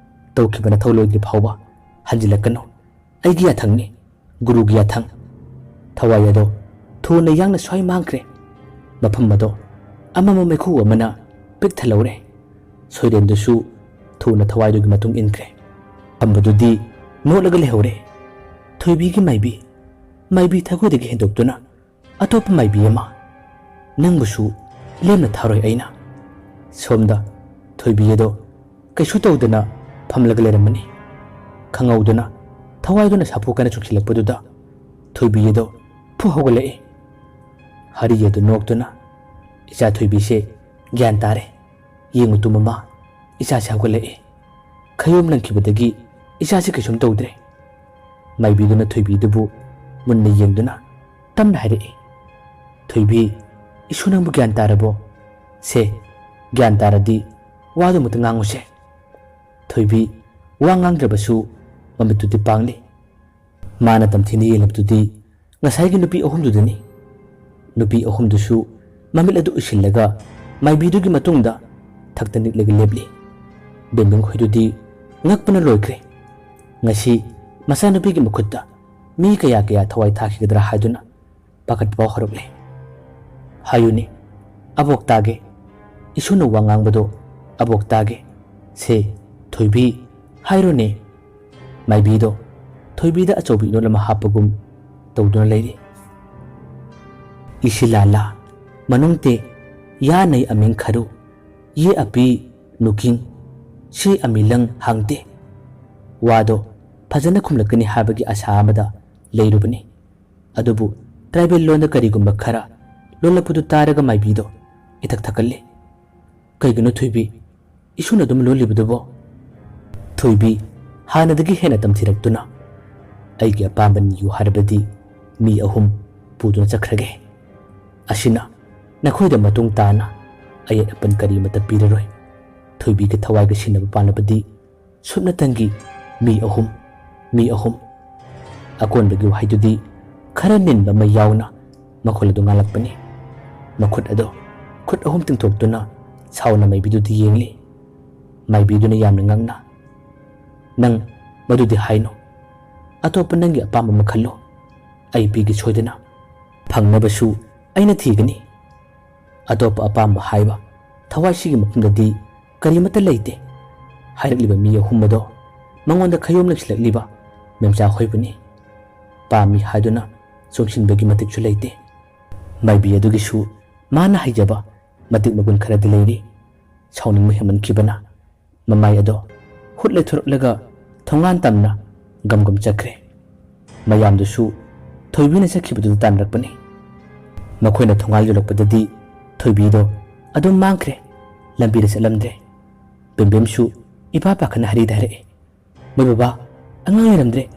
ꯇꯧꯈꯤꯕ ꯅꯊꯧ ꯂꯣꯏꯗ꯭ꯔꯤ ꯐꯥꯎꯕ ꯍꯟꯖꯤꯜꯂꯛꯀꯅꯨ꯫ ꯑꯩꯒꯤ ꯌꯥꯊꯪꯅꯤ, ꯒꯨꯔꯨꯒꯤ ꯌꯥꯊꯪ꯫" ꯊꯋꯥꯏ ꯑꯗꯣ ꯊꯨꯅ ꯌꯥꯡꯅ ꯁ꯭ꯋꯥꯏ ꯃꯥꯡꯈ꯭ꯔꯦ꯫ ꯃꯐꯝ ꯑꯗꯣ ꯑꯃꯝꯕ ꯃꯩꯈꯨ ꯑꯃꯅ ꯄꯤꯛ ꯊꯜꯍꯧꯔꯦ꯫ ꯁꯣꯏꯔꯦꯟꯗꯨꯁꯨ ꯊꯨꯅ ꯊꯋꯥꯏꯗꯨꯒꯤ ꯃꯇꯨꯡ ꯏꯟꯈ꯭ꯔꯦ꯫ ꯈꯝꯕꯗꯨꯗꯤ ꯅꯣꯠꯂꯒ ꯂꯩꯍꯧꯔꯦ꯫ ꯊꯣꯏꯕꯤꯒꯤ ꯃꯥꯏꯕꯤ, ꯃꯥꯏꯕꯤ ꯊꯒꯣꯏꯗꯒꯤ ꯍꯦꯟꯗꯣꯛꯇꯨꯅ ꯑꯇꯣꯞꯄ ꯃꯥꯏꯕꯤ ꯑꯃ, ꯅꯪꯕꯨꯁꯨ ꯂꯦꯝꯅ ꯊꯥꯔꯣꯏ ꯑꯩꯅ꯫ ꯁꯣꯝꯗ ꯊꯣꯏꯕꯤ ꯑꯗꯣ ꯀꯩꯁꯨ ꯇꯧꯗꯅ ꯐꯝꯂꯒ ꯂꯩꯔꯝꯃꯅꯤ꯫ ꯈꯪꯍꯧꯗꯅ ꯊꯋꯥꯏꯗꯨꯅ ꯁꯥꯐꯨ ꯀꯟꯅ ꯆꯨꯡꯁꯤꯜꯂꯛꯄꯗꯨꯗ ꯊꯣꯏꯕꯤ ꯑꯗꯣ ꯐꯨ ꯍꯧꯒꯠꯂꯛꯏ꯫ ꯍꯔꯤ ꯑꯗꯨ ꯅꯣꯛꯇꯨꯅ, "ꯏꯆꯥ ꯊꯣꯏꯕꯤꯁꯦ ꯒ꯭ꯌꯥꯟ ꯇꯥꯔꯦ꯫ ꯌꯦꯡꯉꯨ ꯇꯨ ꯃꯃꯥ, ꯏꯆꯥꯁꯦ ꯍꯧꯒꯠꯂꯛꯑꯦ꯫ ꯈꯌꯣꯝ ꯂꯪꯈꯤꯕꯗꯒꯤ ꯏꯆꯥꯁꯦ ꯀꯩꯁꯨꯝ ꯇꯧꯗ꯭ꯔꯦ꯫" ꯃꯥꯏꯕꯤꯗꯨꯅ ꯊꯣꯏꯕꯤꯗꯨꯕꯨ ꯃꯨꯟꯅ ꯌꯦꯡꯗꯨꯅ ꯇꯞꯅ ꯍꯥꯏꯔꯛꯏ, "ꯊꯣꯏꯕꯤ, ꯏꯁꯨ ꯅꯪꯕꯨ ꯒ꯭ꯌꯥꯟ ꯇꯥꯔꯕꯣ? ꯁꯦ, ꯒ꯭ꯌꯥꯟ ꯇꯥꯔꯗꯤ ꯋꯥꯗꯨꯃꯇ ꯉꯥꯡꯉꯨꯁꯦ꯫" ꯊꯣꯏꯕꯤ ꯋꯥ ꯉꯥꯡꯗ꯭ꯔꯕꯁꯨ ꯃꯃꯤꯠꯇꯨꯗꯤ ꯄꯥꯡꯂꯤ꯫ ꯃꯥꯅ ꯇꯝꯊꯤꯅ ꯌꯦꯡꯂꯤꯕꯗꯨꯗꯤ ꯉꯁꯥꯏꯒꯤ ꯅꯨꯄꯤ ꯑꯍꯨꯝꯗꯨꯗꯅꯤ꯫ ꯅꯨꯄꯤ ꯑꯍꯨꯝꯗꯨꯁꯨ ꯃꯃꯤꯠ ꯑꯗꯨ ꯎꯏꯁꯤꯜꯂꯒ ꯃꯥꯏꯕꯤꯗꯨꯒꯤ ꯃꯇꯨꯡꯗ ꯊꯛꯇ ꯅꯤꯛꯂꯒ ꯂꯦꯞꯂꯤ꯫ ꯕꯦꯝꯕꯦꯝ ꯈꯣꯏꯗꯨꯗꯤ ꯉꯛꯄꯅ ꯂꯣꯏꯈ꯭ꯔꯦ꯫ ꯉꯁꯤ ꯃꯆꯥꯅꯨꯄꯤꯒꯤ ꯃꯈꯨꯠꯇ ꯃꯤ ꯀꯌꯥ ꯀꯌꯥ ꯊꯋꯥꯏ ꯊꯥꯈꯤꯒꯗ꯭ꯔꯥ ꯍꯥꯏꯗꯨꯅ ꯄꯥꯈꯠꯄ ꯐꯥꯎ ꯍꯧꯔꯛꯂꯦ꯫ "ꯍꯥꯏꯌꯨꯅꯦ, ꯑꯕꯣꯛ ꯇꯥꯒꯦ꯫ ꯏꯁꯨꯅ ꯋꯥ ꯉꯥꯡꯕꯗꯣ ꯑꯕꯣꯛ ꯇꯥꯒꯦ꯫ ꯁꯦ, ꯊꯣꯏꯕꯤ, ꯍꯥꯏꯔꯣꯅꯦ꯫" ꯃꯥꯏꯕꯤꯗꯣ ꯊꯣꯏꯕꯤꯗ ꯑꯆꯧꯕ ꯏꯅꯣꯠ ꯑꯃ ꯍꯥꯞꯄꯒꯨꯝ ꯇꯧꯗꯨꯅ ꯂꯩꯔꯤ꯫ "ꯏꯁꯤꯂꯥꯂꯥ ꯃꯅꯨꯡꯇꯦ ꯌꯥꯅꯩ ꯑꯃꯤꯡ ꯈꯔꯨ, ꯌꯦ ꯑꯄꯤ ꯅꯨꯀꯤꯡ, ꯁꯤ ꯑꯃꯤꯂꯪ ꯍꯥꯡꯗꯦ꯫" ꯋꯥꯗꯣ ꯐꯖꯅ ꯈꯨꯝꯂꯛꯀꯅꯤ ꯍꯥꯏꯕꯒꯤ ꯑꯁꯥ ꯑꯃꯗ ꯂꯩꯔꯨꯕꯅꯤ꯫ ꯑꯗꯨꯕꯨ ꯇ꯭ꯔꯥꯏꯕꯦꯜ ꯂꯣꯟꯗ ꯀꯔꯤꯒꯨꯝꯕ ꯈꯔ ꯂꯣꯜꯂꯛꯄꯗꯨ ꯇꯥꯔꯒ ꯃꯥꯏꯕꯤꯗꯣ ꯏꯊꯛ ꯊꯛꯀꯠꯂꯤ꯫ "ꯀꯩꯒꯤꯅꯣ ꯊꯣꯏꯕꯤ, ꯏꯁꯨꯅ ꯑꯗꯨꯝ ꯂꯣꯜꯂꯤꯕꯗꯨꯕꯣ?" ꯊꯣꯏꯕꯤ ꯍꯥꯟꯅꯗꯒꯤ ꯍꯦꯟꯅ ꯇꯝꯊꯤꯔꯛꯇꯨꯅ, "ꯑꯩꯒꯤ ꯑꯄꯥꯝꯕ ꯅꯤꯌꯨ ꯍꯥꯏꯔꯕꯗꯤ ꯃꯤ ꯑꯍꯨꯝ ꯄꯨꯗꯨꯅ ꯆꯠꯈ꯭ꯔꯒꯦ꯫ ꯑꯁꯤꯅ ꯅꯈꯣꯏꯗ ꯃꯇꯨꯡ ꯇꯥꯅ ꯑꯌꯦꯠ ꯑꯄꯟ ꯀꯔꯤꯃꯠꯇ ꯄꯤꯔꯔꯣꯏ꯫ ꯊꯣꯏꯕꯤꯒ ꯊꯋꯥꯏꯒ ꯁꯤꯟꯅꯕ ꯄꯥꯟꯂꯕꯗꯤ ꯁꯨꯞꯅꯇꯪꯒꯤ ꯃꯤ ꯑꯍꯨꯝ, ꯃꯤ ꯑꯍꯨꯝ꯫" ꯑꯀꯣꯟꯕꯒꯤ ꯋꯥꯍꯩꯗꯨꯗꯤ ꯈꯔ ꯅꯤꯟꯕ ꯑꯃ ꯌꯥꯎꯅ ꯃꯈꯣꯜ ꯑꯗꯨ ꯉꯥꯡꯂꯛꯄꯅꯤ꯫ ꯃꯈꯨꯠ ꯑꯗꯣ ꯈꯨꯠ ꯑꯍꯨꯝ ꯇꯤꯡꯊꯣꯛꯇꯨꯅ ꯁꯥꯎꯅ ꯃꯥꯏꯕꯤꯗꯨꯗ ꯌꯦꯡꯂꯤ꯫ ꯃꯥꯏꯕꯤꯗꯨꯅ ꯌꯥꯝꯅ ꯉꯛꯅ, "ꯅꯪ ꯃꯗꯨꯗꯤ ꯍꯥꯏꯅꯨ꯫ ꯑꯇꯣꯞꯄ ꯅꯪꯒꯤ ꯑꯄꯥꯝꯕ ꯑꯃ ꯈꯜꯂꯨ꯫ ꯑꯩ ꯄꯤꯒꯦ ꯁꯣꯏꯗꯅ꯫ ꯐꯪꯅꯕꯁꯨ ꯑꯩꯅ ꯊꯤꯒꯅꯤ꯫ ꯑꯇꯣꯞꯄ ꯑꯄꯥꯝꯕ ꯍꯥꯏꯕ ꯊꯋꯥꯏꯁꯤꯒꯤ ꯃꯐꯝꯗꯗꯤ ꯀꯔꯤꯃꯠꯇ ꯂꯩꯇꯦ" ꯍꯥꯏꯔꯛꯂꯤꯕ ꯃꯤ ꯑꯍꯨꯝ ꯑꯗꯣ ꯃꯉꯣꯟꯗ ꯈꯌꯣꯝ ꯂꯪꯁꯤꯜꯂꯛꯂꯤꯕ ꯃꯦꯝꯆꯥ ꯍꯣꯏꯕꯨꯅꯤ꯫ ꯄꯥꯝꯃꯤ ꯍꯥꯏꯗꯨꯅ ꯆꯣꯡꯁꯤꯟꯕꯒꯤ ꯃꯇꯤꯛꯁꯨ ꯂꯩꯇꯦ꯫ ꯃꯥꯏꯕꯤ ꯑꯗꯨꯒꯤꯁꯨ ꯃꯥꯅ ꯍꯩꯖꯕ ꯃꯇꯤꯛ ꯃꯒꯨꯟ ꯈꯔꯗꯤ ꯂꯩꯔꯤ꯫ ꯁꯥꯎꯅꯤꯡꯕ ꯍꯦꯟꯃꯟꯈꯤꯕꯅ ꯃꯃꯥꯏ ꯑꯗꯣ ꯍꯨꯠ ꯂꯩꯊꯣꯔꯛꯂꯒ ꯊꯣꯡꯒꯥꯟ ꯇꯝꯅ ꯒꯝ ꯒꯝ ꯆꯠꯈ꯭ꯔꯦ꯫ ꯃꯌꯥꯝꯗꯨꯁꯨ ꯊꯣꯏꯕꯤꯅ ꯆꯠꯈꯤꯕꯗꯨꯗ ꯇꯥꯟꯅꯔꯛꯄꯅꯤ꯫ ꯃꯈꯣꯏꯅ ꯊꯣꯡꯒꯥꯜ ꯌꯧꯔꯛꯄꯗꯗꯤ ꯊꯣꯏꯕꯤꯗꯣ ꯑꯗꯨꯝ ꯃꯥꯡꯈ꯭ꯔꯦ, ꯂꯝꯕꯤꯗ ꯆꯠꯂꯝꯗ꯭ꯔꯦ꯫ ꯕꯦꯝꯕꯦꯝꯁꯨ ꯏꯄꯥ ꯄꯥꯈꯠꯅ ꯍꯔꯤꯗ ꯍꯥꯏꯔꯛꯏ, "ꯃꯣꯏ ꯕꯕꯥ, ꯑꯉꯥꯡ ꯂꯩꯔꯝꯗ꯭ꯔꯦ꯫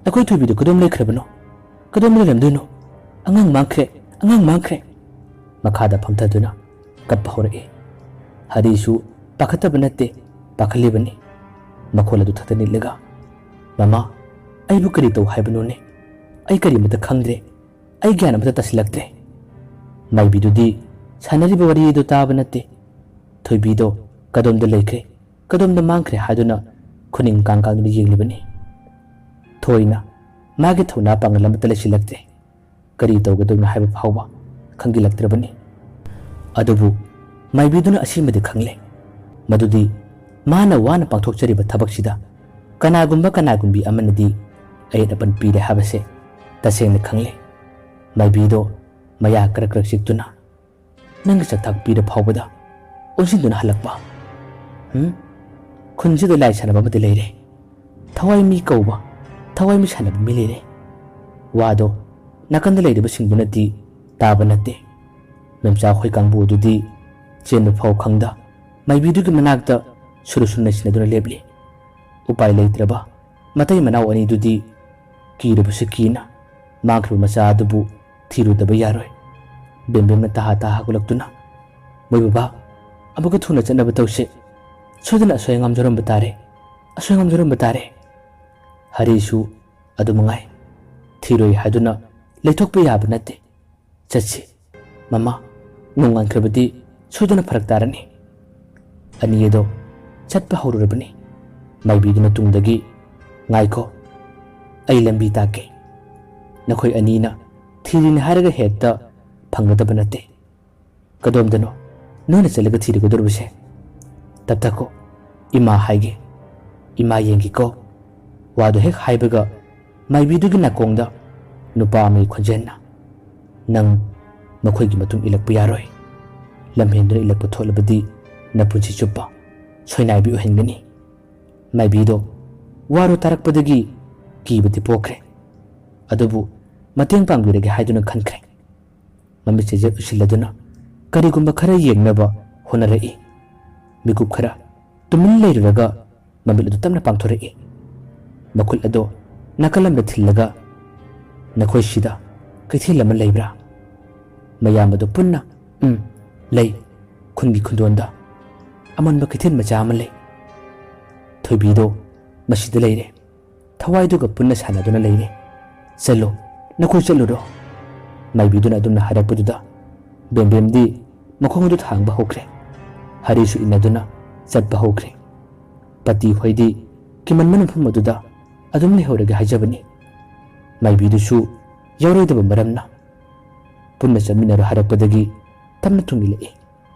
ꯑꯩꯈꯣꯏ ꯊꯣꯏꯕꯤꯗꯣ ꯀꯗꯣꯝ ꯂꯩꯈ꯭ꯔꯕꯅꯣ? ꯀꯗꯣꯝ ꯂꯩꯔꯝꯗꯣꯏꯅꯣ? ꯑꯉꯥꯡ ꯃꯥꯡꯈ꯭ꯔꯦ, ꯑꯉꯥꯡ ꯃꯥꯡꯈ꯭ꯔꯦ!" ꯃꯈꯥꯗ ꯐꯝꯊꯗꯨꯅ ꯀꯞꯄ ꯍꯧꯔꯛꯏ꯫ ꯍꯔꯤꯁꯨ ꯄꯥꯈꯠꯇꯕ ꯅꯠꯇꯦ, ꯄꯥꯈꯠꯂꯤꯕꯅꯤ꯫ ꯃꯈꯣꯜ ꯑꯗꯨ ꯊꯛꯇ ꯅꯤꯛꯂꯒ, "ꯃꯃꯥ, ꯑꯩꯕꯨ ꯀꯔꯤ ꯇꯧ ꯍꯥꯏꯕꯅꯣꯅꯦ? ꯑꯩ ꯀꯔꯤꯃꯇ ꯈꯪꯗ꯭ꯔꯦ꯫ ꯑꯩ ꯒ꯭ꯌꯥꯟ ꯑꯃꯇ ꯇꯥꯁꯤꯜꯂꯛꯇ꯭ꯔꯦ꯫" ꯃꯥꯏꯕꯤꯗꯨꯗꯤ ꯁꯥꯟꯅꯔꯤꯕ ꯋꯥꯔꯤ ꯑꯗꯨ ꯇꯥꯕ ꯅꯠꯇꯦ꯫ ꯊꯣꯏꯕꯤꯗꯣ ꯀꯗꯣꯝꯗ ꯂꯩꯈ꯭ꯔꯦ, ꯀꯗꯣꯝꯗ ꯃꯥꯡꯈ꯭ꯔꯦ ꯍꯥꯏꯗꯨꯅ ꯈꯨꯅꯤꯡ ꯀꯥꯡ ꯀꯥꯡꯗꯨꯅ ꯌꯦꯡꯂꯤꯕꯅꯤ꯫ ꯊꯣꯏꯅ ꯃꯥꯒꯤ ꯊꯧꯅꯥ ꯄꯥꯡꯒꯜ ꯑꯃꯠꯇ ꯂꯩꯁꯤꯜꯂꯛꯇ꯭ꯔꯦ꯫ ꯀꯔꯤ ꯇꯧꯒꯗꯕꯅꯣ ꯍꯥꯏꯕ ꯐꯥꯎꯕ ꯈꯪꯖꯤꯜꯂꯛꯇ꯭ꯔꯕꯅꯤ꯫ ꯑꯗꯨꯕꯨ ꯃꯥꯏꯕꯤꯗꯨꯅ ꯑꯁꯤꯃꯗꯤ ꯈꯪꯂꯦ, ꯃꯗꯨꯗꯤ ꯃꯥꯅ ꯋꯥꯅ ꯄꯥꯡꯊꯣꯛꯆꯔꯤꯕ ꯊꯕꯛꯁꯤꯗ ꯀꯅꯥꯒꯨꯝꯕ ꯀꯅꯥꯒꯨꯝꯕꯤ ꯑꯃꯅꯗꯤ ꯑꯌꯦꯠ ꯑꯄꯟ ꯄꯤꯔꯦ ꯍꯥꯏꯕꯁꯦ ꯇꯁꯦꯡꯅ ꯈꯪꯂꯦ꯫ ꯃꯥꯏꯕꯤꯗꯣ ꯃꯌꯥ ꯀꯔꯛ ꯀꯔꯛ ꯆꯤꯛꯇꯨꯅ, "ꯅꯪꯒꯤ ꯆꯥꯛꯊꯥꯛ ꯄꯤꯔ ꯐꯥꯎꯕꯗ ꯑꯣꯟꯁꯤꯟꯗꯨꯅ ꯍꯜꯂꯛꯄ? ꯎꯝ? ꯈꯨꯟꯁꯤꯗ ꯂꯥꯏ ꯁꯥꯟꯅꯕ ꯑꯃꯗꯤ ꯂꯩꯔꯦ꯫ ꯊꯋꯥꯏ ꯃꯤ ꯀꯧꯕ, ꯊꯋꯥꯏ ꯃꯤ ꯁꯥꯟꯅꯕ ꯃꯤ ꯂꯩꯔꯦ꯫" ꯋꯥꯗꯣ ꯅꯥꯀꯟꯗ ꯂꯩꯔꯤꯕꯁꯤꯡꯗꯨꯅꯗꯤ ꯇꯥꯕ ꯅꯠꯇꯦ꯫ ꯃꯦꯝꯆꯥ ꯍꯣꯏ ꯀꯥꯡꯕꯨ ꯑꯗꯨꯗꯤ ꯆꯦꯟꯕ ꯐꯥꯎ ꯈꯪꯗ ꯃꯥꯏꯕꯤꯗꯨꯒꯤ ꯃꯅꯥꯛꯇ ꯁꯨꯔꯨ ꯁꯨꯔꯨ ꯅꯩꯁꯤꯟꯅꯗꯨꯅ ꯂꯦꯞꯂꯤ꯫ ꯎꯄꯥꯏ ꯂꯩꯇ꯭ꯔꯕ ꯃꯇꯩ ꯃꯅꯥꯎ ꯑꯅꯤꯗꯨꯗꯤ ꯀꯤꯔꯕꯁꯨ ꯀꯤꯅ ꯃꯥꯡꯈ꯭ꯔꯕ ꯃꯆꯥ ꯑꯗꯨꯕꯨ ꯊꯤꯔꯨꯗꯕ ꯌꯥꯔꯣꯏ꯫ ꯕꯦꯝꯕꯦꯝꯅ ꯇꯍꯥ ꯇꯍꯥ ꯍꯧꯒꯠꯂꯛꯇꯨꯅ, "ꯃꯣꯏ ꯕꯕꯥ, ꯑꯃꯨꯛꯀ ꯊꯨꯅ ꯆꯠꯅꯕ ꯇꯧꯁꯦ꯫ ꯁꯣꯏꯗꯅ ꯑꯁꯣꯏ ꯑꯉꯥꯝ ꯌꯥꯎꯔꯝꯕ ꯇꯥꯔꯦ꯫ ꯑꯁꯣꯏ ꯑꯉꯥꯝ ꯌꯥꯎꯔꯝꯕ ꯇꯥꯔꯦ꯫" ꯍꯔꯤꯁꯨ ꯑꯗꯨ ꯃꯉꯥꯏ꯫ ꯊꯤꯔꯣꯏ ꯍꯥꯏꯗꯨꯅ ꯂꯩꯊꯣꯛꯄ ꯌꯥꯕ ꯅꯠꯇꯦ꯫ "ꯆꯠꯁꯤ꯫ ꯃꯃꯥ, ꯅꯣꯡꯉꯥꯟꯈ꯭ꯔꯕꯗꯤ ꯁꯣꯏꯗꯅ ꯐꯔꯛ ꯇꯥꯔꯅꯤ꯫" ꯑꯅꯤ ꯑꯗꯣ ꯆꯠꯄ ꯍꯧꯔꯨꯔꯕꯅꯤ꯫ ꯃꯥꯏꯕꯤꯗꯨꯅ ꯇꯨꯡꯗꯒꯤ, "ꯉꯥꯏꯈꯣ, ꯑꯩ ꯂꯝꯕꯤ ꯇꯥꯛꯀꯦ꯫ ꯅꯈꯣꯏ ꯑꯅꯤꯅ ꯊꯤꯔꯤꯅꯤ ꯍꯥꯏꯔꯒ ꯍꯦꯛꯇ ꯐꯪꯒꯗꯕ ꯅꯠꯇꯦ꯫ ꯀꯗꯣꯝꯗꯅꯣ ꯅꯣꯏꯅ ꯆꯠꯂꯒ ꯊꯤꯔꯨꯒꯗꯧꯔꯤꯕꯁꯦ? ꯇꯞꯊꯈꯣ, ꯏꯃꯥ ꯍꯥꯏꯒꯦ, ꯏꯃꯥ ꯌꯦꯡꯒꯦꯀꯣ꯫" ꯋꯥꯗꯨ ꯍꯦꯛ ꯍꯥꯏꯕꯒ ꯃꯥꯏꯕꯤꯗꯨꯒꯤ ꯅꯥꯀꯣꯡꯗ ꯅꯨꯄꯥ ꯑꯃꯒꯤ ꯈꯣꯟꯖꯦꯜꯅ, "ꯅꯪ ꯃꯈꯣꯏꯒꯤ ꯃꯇꯨꯡ ꯏꯜꯂꯛꯄ ꯌꯥꯔꯣꯏ꯫ ꯂꯝꯍꯦꯟꯗꯨꯅ ꯏꯜꯂꯛꯄ ꯊꯣꯛꯂꯕꯗꯤ ꯅꯄꯨꯟꯁꯤ ꯆꯨꯞꯄ ꯁꯣꯏꯅꯥꯏꯕꯤ ꯑꯣꯏꯍꯟꯒꯅꯤ꯫ ꯃꯥꯏꯕꯤꯗꯣ ꯋꯥꯔꯣ ꯇꯥꯔꯛꯄꯗꯒꯤ ꯀꯤꯕꯗꯤ ꯄꯣꯛꯈ꯭ꯔꯦ꯫ ꯑꯗꯨꯕꯨ ꯃꯇꯦꯡ ꯄꯥꯡꯕꯤꯔꯒꯦ ꯍꯥꯏꯗꯨꯅ ꯈꯟꯈ꯭ꯔꯦ꯫ ꯃꯃꯤꯠ ꯆꯦꯖꯦꯠ ꯎꯏꯁꯤꯜꯂꯗꯨꯅ ꯀꯔꯤꯒꯨꯝꯕ ꯈꯔ ꯌꯦꯡꯅꯕ ꯍꯣꯠꯅꯔꯛꯏ꯫ ꯃꯤꯀꯨꯞ ꯈꯔ ꯇꯨꯃꯤꯟ ꯂꯩꯔꯨꯔꯒ ꯃꯃꯤꯠ ꯑꯗꯨ ꯇꯞꯅ ꯄꯥꯡꯊꯣꯔꯛꯏ꯫ ꯃꯈꯨꯠ ꯑꯗꯣ ꯅꯥꯀꯜ ꯑꯃꯗ ꯊꯤꯜꯂꯒ, "ꯅꯈꯣꯏ ꯁꯤꯗ ꯀꯩꯊꯦꯜ ꯑꯃ ꯂꯩꯕ꯭ꯔꯥ?" ꯃꯌꯥꯝ ꯑꯗꯨ ꯄꯨꯟꯅ, "ꯎꯝ, ꯂꯩ꯫ ꯈꯨꯟꯒꯤ ꯈꯨꯟꯗꯣꯟꯗ ꯑꯃꯟꯕ ꯀꯩꯊꯦꯜ ꯃꯆꯥ ꯑꯃ ꯂꯩ꯫ ꯊꯣꯏꯕꯤꯗꯣ ꯃꯁꯤꯗ ꯂꯩꯔꯦ꯫ ꯊꯋꯥꯏꯗꯨꯒ ꯄꯨꯟꯅ ꯁꯥꯟꯅꯗꯨꯅ ꯂꯩꯔꯦ꯫ ꯆꯠꯂꯣ, ꯅꯈꯣꯏ ꯆꯠꯂꯨꯔꯣ꯫" ꯃꯥꯏꯕꯤꯗꯨꯅ ꯑꯗꯨꯝꯅ ꯍꯥꯏꯔꯛꯄꯗꯨꯗ ꯕꯦꯝꯕꯦꯝꯗꯤ ꯃꯈꯣꯡ ꯑꯗꯨ ꯊꯥꯡꯕ ꯍꯧꯈ꯭ꯔꯦ꯫ ꯍꯔꯤꯁꯨ ꯏꯟꯅꯗꯨꯅ ꯆꯠꯄ ꯍꯧꯈ꯭ꯔꯦ꯫ ꯄꯇꯤ ꯍꯣꯏꯗꯤ ꯀꯤꯃꯟꯕ ꯃꯐꯝ ꯑꯗꯨꯗ ꯑꯗꯨꯝ ꯂꯩꯍꯧꯔꯒꯦ ꯍꯥꯏꯖꯕꯅꯤ꯫ ꯃꯥꯏꯕꯤꯗꯨꯁꯨ ꯌꯥꯎꯔꯣꯏꯗꯕ ꯃꯔꯝꯅ ꯄꯨꯟꯅ ꯆꯠꯃꯤꯟꯅꯔꯣ ꯍꯥꯏꯔꯛꯄꯗꯒꯤ ꯇꯞꯅ ꯇꯨꯡ ꯏꯜꯂꯛꯏ꯫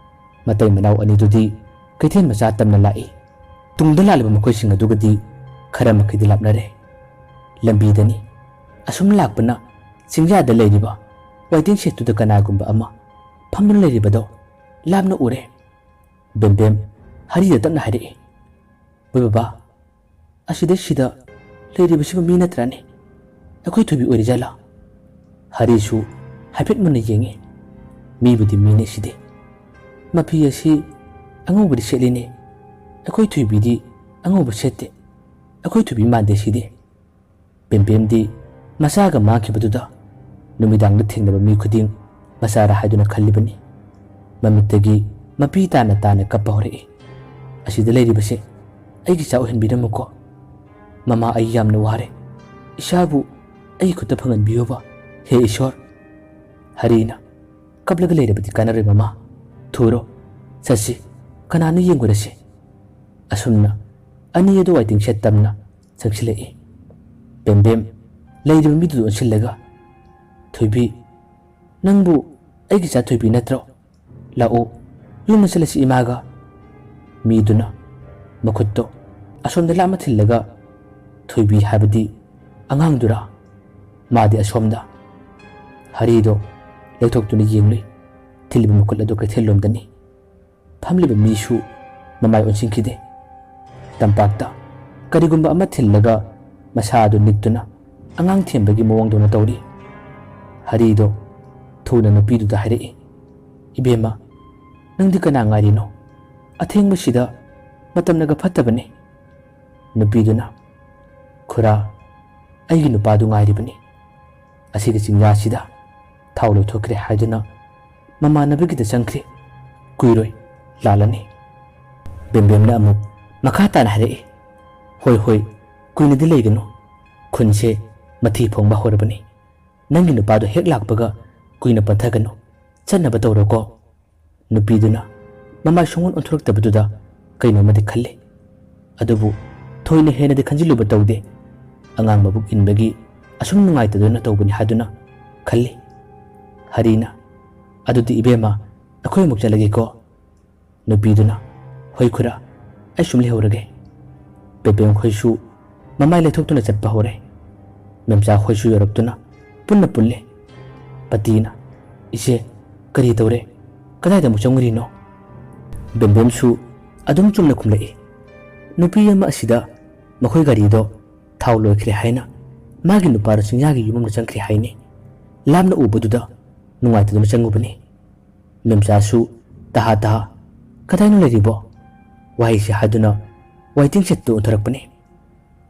ꯃꯇꯩ ꯃꯅꯥꯎ ꯑꯅꯤꯗꯨꯗꯤ ꯀꯩꯊꯦꯜ ꯃꯆꯥ ꯇꯝꯅ ꯂꯥꯛꯏ꯫ ꯇꯨꯡꯗ ꯂꯥꯛꯂꯤꯕ ꯃꯈꯣꯏꯁꯤꯡ ꯑꯗꯨꯒꯗꯤ ꯈꯔ ꯃꯈꯩꯗꯤ ꯂꯥꯞꯅꯔꯦ꯫ ꯂꯝꯕꯤꯗꯅꯤ꯫ ꯑꯁꯨꯝ ꯂꯥꯛꯄꯅ ꯆꯤꯡꯌꯥꯗ ꯂꯩꯔꯤꯕ ꯋꯥꯏꯇꯤꯡ ꯁꯦꯠꯇꯨꯗ ꯀꯅꯥꯒꯨꯝꯕ ꯑꯃ ꯐꯝꯗꯨꯅ ꯂꯩꯔꯤꯕꯗꯣ ꯂꯥꯞꯅ ꯎꯔꯦ꯫ ꯕꯦꯝꯕꯦꯝ ꯍꯔꯤꯗ ꯇꯞꯅ ꯍꯥꯏꯔꯛꯏ, "ꯍꯣꯏ ꯕꯕꯥ, ꯑꯁꯤꯗꯩꯁꯤꯗ ꯂꯩꯔꯤꯕꯁꯤꯕꯨ ꯃꯤ ꯅꯠꯇ꯭ꯔꯅꯦ? ꯑꯩꯈꯣꯏ ꯊꯣꯏꯕꯤ ꯑꯣꯏꯔꯤꯖꯥꯠꯂꯥ?" ꯍꯔꯤꯁꯨ ꯍꯥꯏꯐꯦꯠ ꯃꯨꯟꯅ ꯌꯦꯡꯉꯤ꯫ ꯃꯤꯕꯨꯗꯤ ꯃꯤꯅꯦ ꯁꯤꯗꯤ꯫ ꯃꯐꯤ ꯑꯁꯤ ꯑꯉꯧꯕꯗꯤ ꯁꯦꯠꯂꯤꯅꯦ꯫ ꯑꯩꯈꯣꯏ ꯊꯣꯏꯕꯤꯗꯤ ꯑꯉꯧꯕ ꯁꯦꯠꯇꯦ꯫ ꯑꯩꯈꯣꯏ ꯊꯣꯏꯕꯤ ꯃꯥꯟꯗꯦ ꯁꯤꯗꯤ꯫ ꯕꯦꯝꯕꯦꯝꯗꯤ ꯃꯆꯥꯒ ꯃꯥꯡꯈꯤꯕꯗꯨꯗ ꯅꯨꯃꯤꯗꯥꯡꯗ ꯊꯦꯡꯅꯕ ꯃꯤ ꯈꯨꯗꯤꯡ ꯃꯆꯥꯔ ꯍꯥꯏꯗꯨꯅ ꯈꯜꯂꯤꯕꯅꯤ꯫ ꯃꯃꯤꯠꯇꯒꯤ ꯃꯄꯤ ꯇꯥꯅ ꯇꯥꯅ ꯀꯞꯄ ꯍꯧꯔꯛꯏ꯫ "ꯑꯁꯤꯗ ꯂꯩꯔꯤꯕꯁꯦ ꯑꯩꯒꯤ ꯏꯆꯥ ꯑꯣꯏꯍꯟꯕꯤꯔꯝꯃꯨꯀꯣ꯫ ꯃꯃꯥ, ꯑꯩ ꯌꯥꯝꯅ ꯋꯥꯔꯦ꯫ ꯏꯆꯥꯕꯨ ꯑꯩꯒꯤ ꯈꯨꯠꯇ ꯐꯪꯍꯟꯕꯤꯌꯣꯕ, ꯍꯦ ꯏꯁꯣꯔ꯫" ꯍꯔꯤꯅ, "ꯀꯞꯂꯒ ꯂꯩꯔꯕꯗꯤ ꯀꯥꯟꯅꯔꯣꯏ ꯃꯃꯥ꯫ ꯊꯨꯔꯣ, ꯆꯠꯁꯤ, ꯀꯅꯥꯅꯣ ꯌꯦꯡꯉꯨꯔꯁꯤ꯫" ꯑꯁꯨꯝꯅ ꯑꯅꯤ ꯑꯗꯨ ꯋꯥꯏꯇꯤꯡ ꯁꯦꯠ ꯇꯝꯅ ꯆꯪꯁꯤꯜꯂꯛꯏ꯫ ꯕꯦꯝꯕꯦꯝ ꯂꯩꯔꯤꯕ ꯃꯤꯗꯨꯗ ꯑꯣꯟꯁꯤꯜꯂꯒ, "ꯊꯣꯏꯕꯤ, ꯅꯪꯕꯨ ꯑꯩꯒꯤ ꯏꯆꯥ ꯊꯣꯏꯕꯤ ꯅꯠꯇ꯭ꯔꯣ? ꯂꯥꯛꯑꯣ, ꯌꯨꯝꯗ ꯆꯠꯂꯁꯤ ꯏꯃꯥꯒ꯫" ꯃꯤꯗꯨꯅ ꯃꯈꯨꯠꯇꯣ ꯑꯁꯣꯝꯗ ꯂꯥꯞꯅ ꯊꯤꯜꯂꯒ, "ꯊꯣꯏꯕꯤ ꯍꯥꯏꯕꯗꯤ ꯑꯉꯥꯡꯗꯨꯔꯥ? ꯃꯥꯗꯤ ꯑꯁꯣꯝꯗ꯫" ꯍꯔꯤꯗꯣ ꯂꯦꯛꯊꯣꯛꯇꯨꯅ ꯌꯦꯡꯂꯨꯏ꯫ ꯊꯤꯜꯂꯤꯕ ꯃꯈꯨꯠ ꯑꯗꯨ ꯀꯩꯊꯦꯜꯂꯣꯝꯗꯅꯤ꯫ ꯐꯝꯂꯤꯕ ꯃꯤꯁꯨ ꯃꯃꯥꯏ ꯑꯣꯟꯁꯤꯟꯈꯤꯗꯦ꯫ ꯇꯝꯄꯥꯛꯇ ꯀꯔꯤꯒꯨꯝꯕ ꯑꯃ ꯊꯤꯜꯂꯒ ꯃꯁꯥ ꯑꯗꯨ ꯅꯤꯛꯇꯨꯅ ꯑꯉꯥꯡ ꯊꯦꯝꯕꯒꯤ ꯃꯑꯣꯡꯗꯧꯅ ꯇꯧꯔꯤ꯫ ꯍꯔꯤꯗꯣ ꯊꯨꯅ ꯅꯨꯄꯤꯗꯨꯗ ꯍꯥꯏꯔꯛꯏ, "ꯏꯕꯦꯝꯃ, ꯅꯪꯗꯤ ꯀꯅꯥ ꯉꯥꯏꯔꯤꯅꯣ? ꯑꯊꯦꯡꯕꯁꯤꯗ ꯃꯇꯝꯅꯒ ꯐꯠꯇꯕꯅꯤ꯫" ꯅꯨꯄꯤꯗꯨꯅ, "ꯈꯨꯔꯥ, ꯑꯩꯒꯤ ꯅꯨꯄꯥꯗꯨ ꯉꯥꯏꯔꯤꯕꯅꯤ꯫ ꯑꯁꯤꯒꯤ ꯆꯤꯡꯌꯥꯁꯤꯗ ꯊꯥꯎ ꯂꯣꯏꯊꯣꯛꯈ꯭ꯔꯦ ꯍꯥꯏꯗꯨꯅ ꯃꯃꯥꯟꯅꯕꯒꯤꯗ ꯆꯪꯈ꯭ꯔꯦ꯫ ꯀꯨꯏꯔꯣꯏ, ꯂꯥꯛꯂꯅꯤ꯫" ꯕꯦꯝꯕꯦꯝꯅ ꯑꯃꯨꯛ ꯃꯈꯥ ꯇꯥꯅ ꯍꯥꯏꯔꯛꯏ, "ꯍꯣꯏ, ꯍꯣꯏ, ꯀꯨꯏꯅꯗꯤ ꯂꯩꯒꯅꯨ꯫ ꯈꯨꯟꯁꯦ ꯃꯊꯤ ꯐꯣꯡꯕ ꯍꯧꯔꯕꯅꯤ꯫ ꯅꯪꯒꯤ ꯅꯨꯄꯥꯗꯣ ꯍꯦꯛ ꯂꯥꯛꯄꯒ ꯀꯨꯏꯅ ꯄꯟꯊꯒꯅꯨ꯫ ꯆꯠꯅꯕ ꯇꯧꯔꯣꯀꯣ꯫" ꯅꯨꯄꯤꯗꯨꯅ ꯃꯃꯥꯏ ꯁꯨꯡꯑꯣꯟ ꯑꯣꯟꯊꯣꯔꯛꯇꯕꯗꯨꯗ ꯀꯩꯅꯣꯝꯃꯗꯤ ꯈꯜꯂꯤ꯫ ꯑꯗꯨꯕꯨ ꯊꯣꯏꯅ ꯍꯦꯟꯅꯗꯤ ꯈꯟꯖꯤꯜꯂꯨꯕ ꯇꯧꯗꯦ꯫ ꯑꯉꯥꯡ ꯃꯕꯨꯛ ꯏꯟꯕꯒꯤ ꯑꯁꯨꯝ ꯅꯨꯡꯉꯥꯏꯇꯗꯨꯅ ꯇꯧꯕꯅꯤ ꯍꯥꯏꯗꯨꯅ ꯈꯜꯂꯤ꯫ ꯍꯔꯤꯅ, "ꯑꯗꯨꯗꯤ ꯏꯕꯦꯝꯃ, ꯑꯩꯈꯣꯏ ꯑꯃꯨꯛ ꯆꯠꯂꯒꯦꯀꯣ꯫" ꯅꯨꯄꯤꯗꯨꯅ, "ꯍꯣꯏ ꯈꯨꯔꯥ, ꯑꯩ ꯁꯨꯝ ꯂꯩꯍꯧꯔꯒꯦ꯫" ꯕꯦꯕꯦꯝ ꯈꯣꯏꯁꯨ ꯃꯃꯥꯏ ꯂꯩꯊꯣꯛꯇꯨꯅ ꯆꯠꯄ ꯍꯧꯔꯦ꯫ ꯃꯦꯝꯆꯥ ꯈꯣꯏꯁꯨ ꯌꯧꯔꯛꯇꯨꯅ ꯄꯨꯟꯅ ꯄꯨꯜꯂꯦ꯫ ꯄꯇꯤꯅ, "ꯏꯆꯦ, ꯀꯔꯤ ꯇꯧꯔꯦ? ꯀꯗꯥꯏꯗ ꯑꯃꯨꯛ ꯆꯪꯉꯨꯔꯤꯅꯣ?" ꯕꯦꯝꯕꯦꯝꯁꯨ ꯑꯗꯨꯝ ꯆꯨꯝꯅ ꯈꯨꯝꯂꯛꯏ, "ꯅꯨꯄꯤ ꯑꯃ ꯑꯁꯤꯗ ꯃꯈꯣꯏ ꯒꯥꯔꯤꯗꯣ ꯊꯥꯎ ꯂꯣꯏꯈ꯭ꯔꯦ ꯍꯥꯏꯅ ꯃꯥꯒꯤ ꯅꯨꯄꯥꯗꯣ ꯆꯤꯡꯌꯥꯒꯤ ꯌꯨꯝ ꯑꯃꯗ ꯆꯪꯈ꯭ꯔꯦ ꯍꯥꯏꯅꯦ꯫ ꯂꯥꯞꯅ ꯎꯕꯗꯨꯗ ꯅꯨꯡꯉꯥꯏꯇꯗꯨꯅ ꯆꯪꯉꯨꯕꯅꯤ꯫" ꯃꯦꯝꯆꯥꯁꯨ, "ꯇꯍꯥ ꯇꯍꯥ, ꯀꯗꯥꯏꯅꯣ ꯂꯩꯔꯤꯕꯣ?" ꯋꯥꯍꯩꯁꯦ ꯍꯥꯏꯗꯨꯅ ꯋꯥꯏꯇꯤꯡ ꯁꯦꯠꯇꯨ ꯑꯣꯟꯊꯣꯔꯛꯄꯅꯤ꯫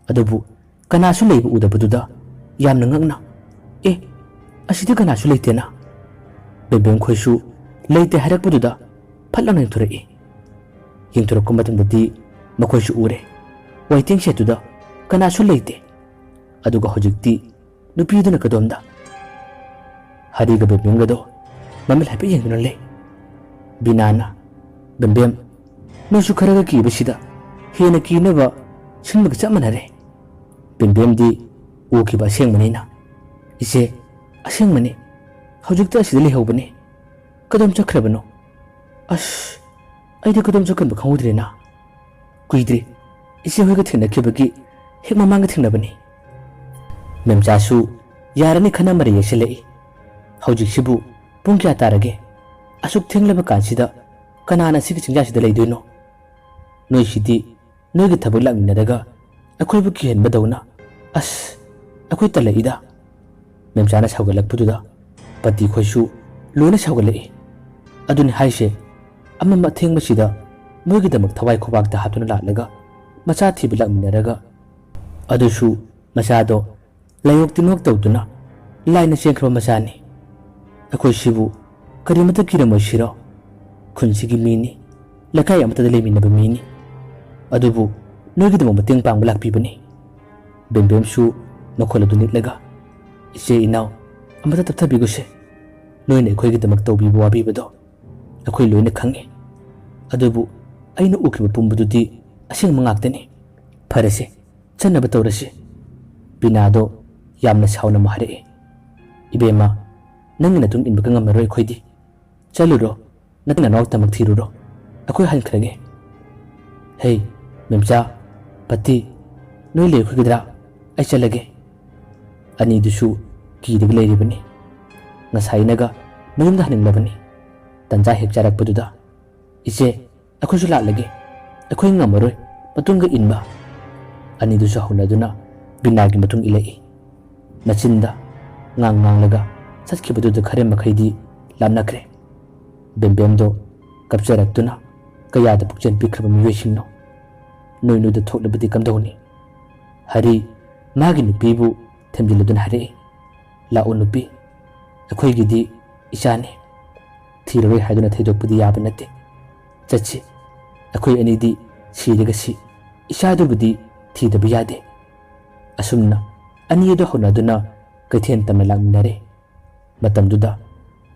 ꯑꯗꯨꯕꯨ ꯀꯅꯥꯁꯨ ꯂꯩꯕ ꯎꯗꯕꯗꯨꯗ ꯌꯥꯝꯅ ꯉꯛꯅ, "ꯑꯦ, ꯑꯁꯤꯗꯤ ꯀꯅꯥꯁꯨ ꯂꯩꯇꯦꯅ?" ꯕꯦꯝꯕꯦꯝ ꯈꯣꯏꯁꯨ ꯂꯩꯇꯦ ꯍꯥꯏꯔꯛꯄꯗꯨꯗ ꯐꯠ ꯂꯥꯎꯅ ꯌꯦꯡꯊꯣꯔꯛꯏ꯫ ꯌꯦꯡꯊꯣꯔꯛꯄ ꯃꯇꯝꯗꯗꯤ ꯃꯈꯣꯏꯁꯨ ꯎꯔꯦ, ꯋꯥꯏꯇꯤꯡ ꯁꯦꯠꯇꯨꯗ ꯀꯅꯥꯁꯨ ꯂꯩꯇꯦ꯫ ꯑꯗꯨꯒ ꯍꯧꯖꯤꯛꯇꯤ ꯅꯨꯄꯤꯗꯨꯅ ꯀꯗꯣꯝꯗ? ꯍꯔꯤꯒ ꯕꯦꯝꯕꯦꯝꯒꯗꯣ ꯃꯃꯤꯠ ꯍꯥꯏꯐꯦꯠ ꯌꯦꯡꯗꯨꯅ ꯂꯩ꯫ ꯕꯤꯅꯥꯅ, "ꯕꯦꯝꯕꯦꯝ, ꯅꯣꯏꯁꯨ ꯈꯔꯒ ꯀꯤꯕꯁꯤꯗ ꯍꯦꯟꯅ ꯀꯤꯅꯕ ꯁꯤꯟꯕꯒ ꯆꯞ ꯃꯥꯟꯅꯔꯦ꯫" ꯕꯦꯝꯕꯦꯝꯗꯤ ꯎꯈꯤꯕ ꯑꯁꯦꯡꯕꯅꯤꯅ, "ꯏꯆꯦ, ꯑꯁꯦꯡꯕꯅꯤ, ꯍꯧꯖꯤꯛꯇ ꯑꯁꯤꯗ ꯂꯩꯍꯧꯕꯅꯤ꯫ ꯀꯗꯣꯝ ꯆꯠꯈ꯭ꯔꯕꯅꯣ? ꯑꯁ, ꯑꯩꯗꯤ ꯀꯗꯣꯝ ꯆꯠꯈ꯭ꯔꯕ ꯈꯪꯍꯧꯗ꯭ꯔꯦꯅ꯫ ꯀꯨꯏꯗ꯭ꯔꯤ, ꯏꯆꯦ ꯍꯣꯏꯒ ꯊꯦꯡꯅꯈꯤꯕꯒꯤ ꯍꯦꯛ ꯃꯃꯥꯡꯗ ꯊꯦꯡꯅꯕꯅꯤ꯫" ꯃꯦꯝꯆꯥꯁꯨ ꯌꯥꯔꯅꯤ ꯈꯟꯅ ꯃꯔꯩ ꯌꯦꯠꯁꯤꯜꯂꯛꯏ꯫ "ꯍꯧꯖꯤꯛꯁꯤꯕꯨ "ꯄꯨꯡ ꯀꯌꯥ ꯇꯥꯔꯒꯦ? ꯑꯁꯨꯛ ꯊꯦꯡꯂꯕ ꯀꯥꯟꯁꯤꯗ ꯀꯅꯥꯅ ꯑꯁꯤꯒꯤ ꯆꯤꯡꯖꯥꯁꯤꯗ ꯂꯩꯗꯣꯏꯅꯣ? ꯅꯣꯏꯁꯤꯗꯤ ꯅꯣꯏꯒꯤ ꯊꯕꯛ ꯂꯥꯛꯃꯤꯟꯅꯔꯒ ꯑꯩꯈꯣꯏꯕꯨ ꯀꯤꯍꯟꯕꯗꯧꯅ꯫ ꯑꯁ, ꯑꯩꯈꯣꯏ ꯇꯜꯂꯛꯏꯗ!" ꯃꯦꯝꯆꯥꯅ ꯁꯥꯎꯒꯠꯂꯛꯄꯗꯨꯗ ꯄꯇꯤ ꯈꯣꯏꯁꯨ ꯂꯣꯏꯅ ꯁꯥꯎꯒꯠꯂꯛꯏ꯫ "ꯑꯗꯨꯅꯤ ꯍꯥꯏꯁꯦ, ꯑꯃꯝ ꯑꯊꯦꯡꯕꯁꯤꯗ ꯃꯣꯏꯒꯤꯗꯃꯛ ꯊꯋꯥꯏ ꯈꯨꯕꯥꯛꯇ ꯍꯥꯞꯇꯨꯅ ꯂꯥꯛꯂꯒ ꯃꯆꯥ ꯊꯤꯕ ꯂꯥꯛꯃꯤꯟꯅꯔꯒ, ꯑꯗꯨꯁꯨ ꯃꯆꯥꯗꯣ ꯂꯥꯏꯑꯣꯛ ꯇꯤꯟꯑꯣꯛ ꯇꯧꯗꯨꯅ ꯂꯥꯏꯅ ꯆꯦꯟꯈ꯭ꯔꯕ ꯃꯆꯥꯅꯤ꯫ ꯑꯩꯈꯣꯏꯁꯤꯕꯨ ꯀꯔꯤꯃꯇ ꯀꯤꯔꯝꯃꯣꯏꯁꯤꯔꯣ? ꯈꯨꯟꯁꯤꯒꯤ ꯃꯤꯅꯤ, ꯂꯩꯀꯥꯏ ꯑꯃꯠꯇꯗ ꯂꯩꯃꯤꯟꯅꯕ ꯃꯤꯅꯤ꯫ ꯑꯗꯨꯕꯨ ꯅꯣꯏꯒꯤꯗꯃꯛ ꯃꯇꯦꯡ ꯄꯥꯡꯕ ꯂꯥꯛꯄꯤꯕꯅꯤ꯫" ꯕꯦꯝꯕꯦꯝꯁꯨ ꯃꯈꯣꯜ ꯑꯗꯨ ꯅꯤꯛꯂꯒ, "ꯏꯆꯦ ꯏꯅꯥꯎ, ꯑꯃꯠꯇ ꯇꯞꯊꯕꯤꯒꯨꯁꯦ꯫ ꯅꯣꯏꯅ ꯑꯩꯈꯣꯏꯒꯤꯗꯃꯛ ꯇꯧꯕꯤꯕ ꯋꯥꯕꯤꯕꯗꯣ ꯑꯩꯈꯣꯏ ꯂꯣꯏꯅ ꯈꯪꯉꯤ꯫ ꯑꯗꯨꯕꯨ ꯑꯩꯅ ꯎꯈꯤꯕ ꯄꯨꯝꯕꯗꯨꯗꯤ ꯑꯁꯦꯡꯕ ꯉꯥꯛꯇꯅꯤ꯫ ꯐꯔꯦꯁꯦ, ꯆꯠꯅꯕ ꯇꯧꯔꯁꯤ꯫" ꯕꯤꯅꯥꯗꯣ ꯌꯥꯝꯅ ꯁꯥꯎꯅ ꯑꯃꯨꯛ ꯍꯥꯏꯔꯛꯏ, "ꯏꯕꯦꯝꯃ, ꯅꯪꯒꯤ ꯅꯇꯨꯡ ꯏꯟꯕꯒ ꯉꯝꯃꯔꯣꯏ ꯑꯩꯈꯣꯏꯗꯤ꯫ ꯆꯠꯂꯨꯔꯣ, ꯅꯪ ꯅꯅꯥꯎ ꯇꯃꯛ ꯊꯤꯔꯨꯔꯣ, ꯑꯩꯈꯣꯏ ꯍꯟꯈ꯭ꯔꯒꯦ꯫" "ꯍꯦ, ꯃꯦꯝꯆꯥ, ꯄꯇꯤ, ꯅꯣꯏ ꯂꯩꯈꯤꯒꯗ꯭ꯔꯥ? ꯑꯩ ꯆꯠꯂꯒꯦ꯫" ꯑꯅꯤꯗꯨꯁꯨ ꯀꯤꯔꯒ ꯂꯩꯔꯤꯕꯅꯤ꯫ ꯉꯁꯥꯏꯅꯒ ꯃꯌꯨꯝꯗ ꯍꯟꯅꯤꯡꯂꯕꯅꯤ꯫ ꯇꯟꯖꯥ ꯍꯦꯛ ꯆꯥꯔꯛꯄꯗꯨꯗ, "ꯏꯆꯦ, ꯑꯩꯈꯣꯏꯁꯨ ꯂꯥꯛꯂꯒꯦ꯫ ꯑꯩꯈꯣꯏ ꯉꯝꯃꯔꯣꯏ ꯃꯇꯨꯡꯒ ꯏꯟꯕ꯫" ꯑꯅꯤꯗꯨꯁꯨ ꯍꯧꯅꯗꯨꯅ ꯕꯤꯅꯥꯒꯤ ꯃꯇꯨꯡ ꯏꯜꯂꯛꯏ꯫ ꯃꯆꯤꯟꯗ ꯉꯥꯡ ꯉꯥꯡꯂꯒ ꯆꯠꯈꯤꯕꯗꯨꯗ ꯈꯔ ꯃꯈꯩꯗꯤ ꯂꯥꯞꯅꯈ꯭ꯔꯦ꯫ ꯕꯦꯝꯕꯦꯝꯗꯣ ꯀꯞꯆꯔꯛꯇꯨꯅ, "ꯀꯌꯥꯗ ꯄꯨꯛꯆꯦꯜ ꯄꯤꯛꯈ꯭ꯔꯕ ꯃꯤꯑꯣꯏꯁꯤꯡꯅꯣ! ꯅꯣꯏ ꯅꯣꯏꯗ ꯊꯣꯛꯂꯕꯗꯤ ꯀꯝꯗꯧꯅꯤ?" ꯍꯔꯤ ꯃꯥꯒꯤ ꯅꯨꯄꯤꯕꯨ ꯊꯦꯝꯖꯤꯜꯂꯗꯨꯅ ꯍꯥꯏꯔꯛꯏ, "ꯂꯥꯛꯑꯣ ꯅꯨꯄꯤ, ꯑꯩꯈꯣꯏꯒꯤꯗꯤ ꯏꯆꯥꯅꯤ꯫ ꯊꯤꯔꯔꯣꯏ ꯍꯥꯏꯗꯨꯅ ꯊꯩꯗꯣꯛꯄꯗꯤ ꯌꯥꯕ ꯅꯠꯇꯦ꯫ ꯆꯠꯁꯤ, ꯑꯩꯈꯣꯏ ꯑꯅꯤꯗꯤ ꯁꯤꯔꯒ ꯁꯤ, ꯏꯆꯥꯗꯨꯕꯨꯗꯤ ꯊꯤꯗꯕ ꯌꯥꯗꯦ꯫" ꯑꯁꯨꯝꯅ ꯑꯅꯤ ꯑꯗꯨ ꯍꯧꯅꯗꯨꯅ ꯀꯩꯊꯦꯜ ꯇꯝꯅ ꯂꯥꯛꯃꯤꯟꯅꯔꯦ꯫ ꯃꯇꯝꯗꯨꯗ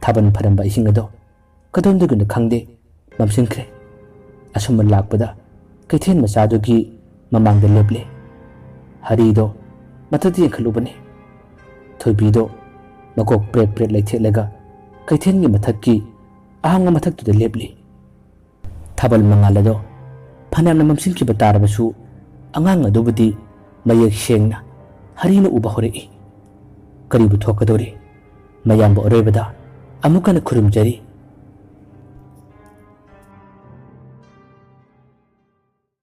ꯊꯥꯕꯜ ꯐꯔꯝꯕ ꯏꯁꯤꯡ ꯑꯗꯣ ꯀꯗꯣꯝꯗꯒꯤꯅꯣ ꯈꯪꯗꯦ, ꯃꯝꯁꯤꯟꯈ꯭ꯔꯦ꯫ ꯑꯁꯨꯝꯅ ꯂꯥꯛꯄꯗ ꯀꯩꯊꯦꯜ ꯃꯆꯥꯗꯨꯒꯤ ꯃꯃꯥꯡꯗ ꯂꯦꯞꯂꯦ꯫ ꯍꯔꯤꯗꯣ ꯃꯊꯛꯇ ꯌꯦꯡꯈꯠꯂꯨꯕꯅꯤ꯫ ꯊꯣꯏꯕꯤꯗꯣ ꯃꯀꯣꯛ ꯄ꯭ꯔꯦꯠ ꯄ꯭ꯔꯦꯠ ꯂꯩꯊꯦꯛꯂꯒ ꯀꯩꯊꯦꯜꯒꯤ ꯃꯊꯛꯀꯤ ꯑꯍꯥꯡꯕ ꯃꯊꯛꯇꯨꯗ ꯂꯦꯞꯂꯤ꯫ ꯊꯥꯕꯜ ꯃꯉꯥꯜ ꯑꯗꯣ ꯐꯅꯌꯥꯝꯅ ꯃꯝꯁꯤꯟꯈꯤꯕ ꯇꯥꯔꯕꯁꯨ, ꯑꯉꯥꯡ ꯑꯗꯨꯕꯨꯗꯤ ꯃꯌꯦꯛ ꯁꯦꯡꯅ ꯍꯔꯤꯅ ꯎꯕ ꯍꯧꯔꯛꯏ꯫ ꯀꯔꯤꯕꯨ ꯊꯣꯛꯀꯗꯧꯔꯤ? ꯃꯌꯥꯝꯕꯨ ꯑꯔꯣꯏꯕꯗ ꯑꯃꯨꯛ ꯍꯟꯅ ꯈꯨꯔꯨꯝꯖꯔꯤ꯫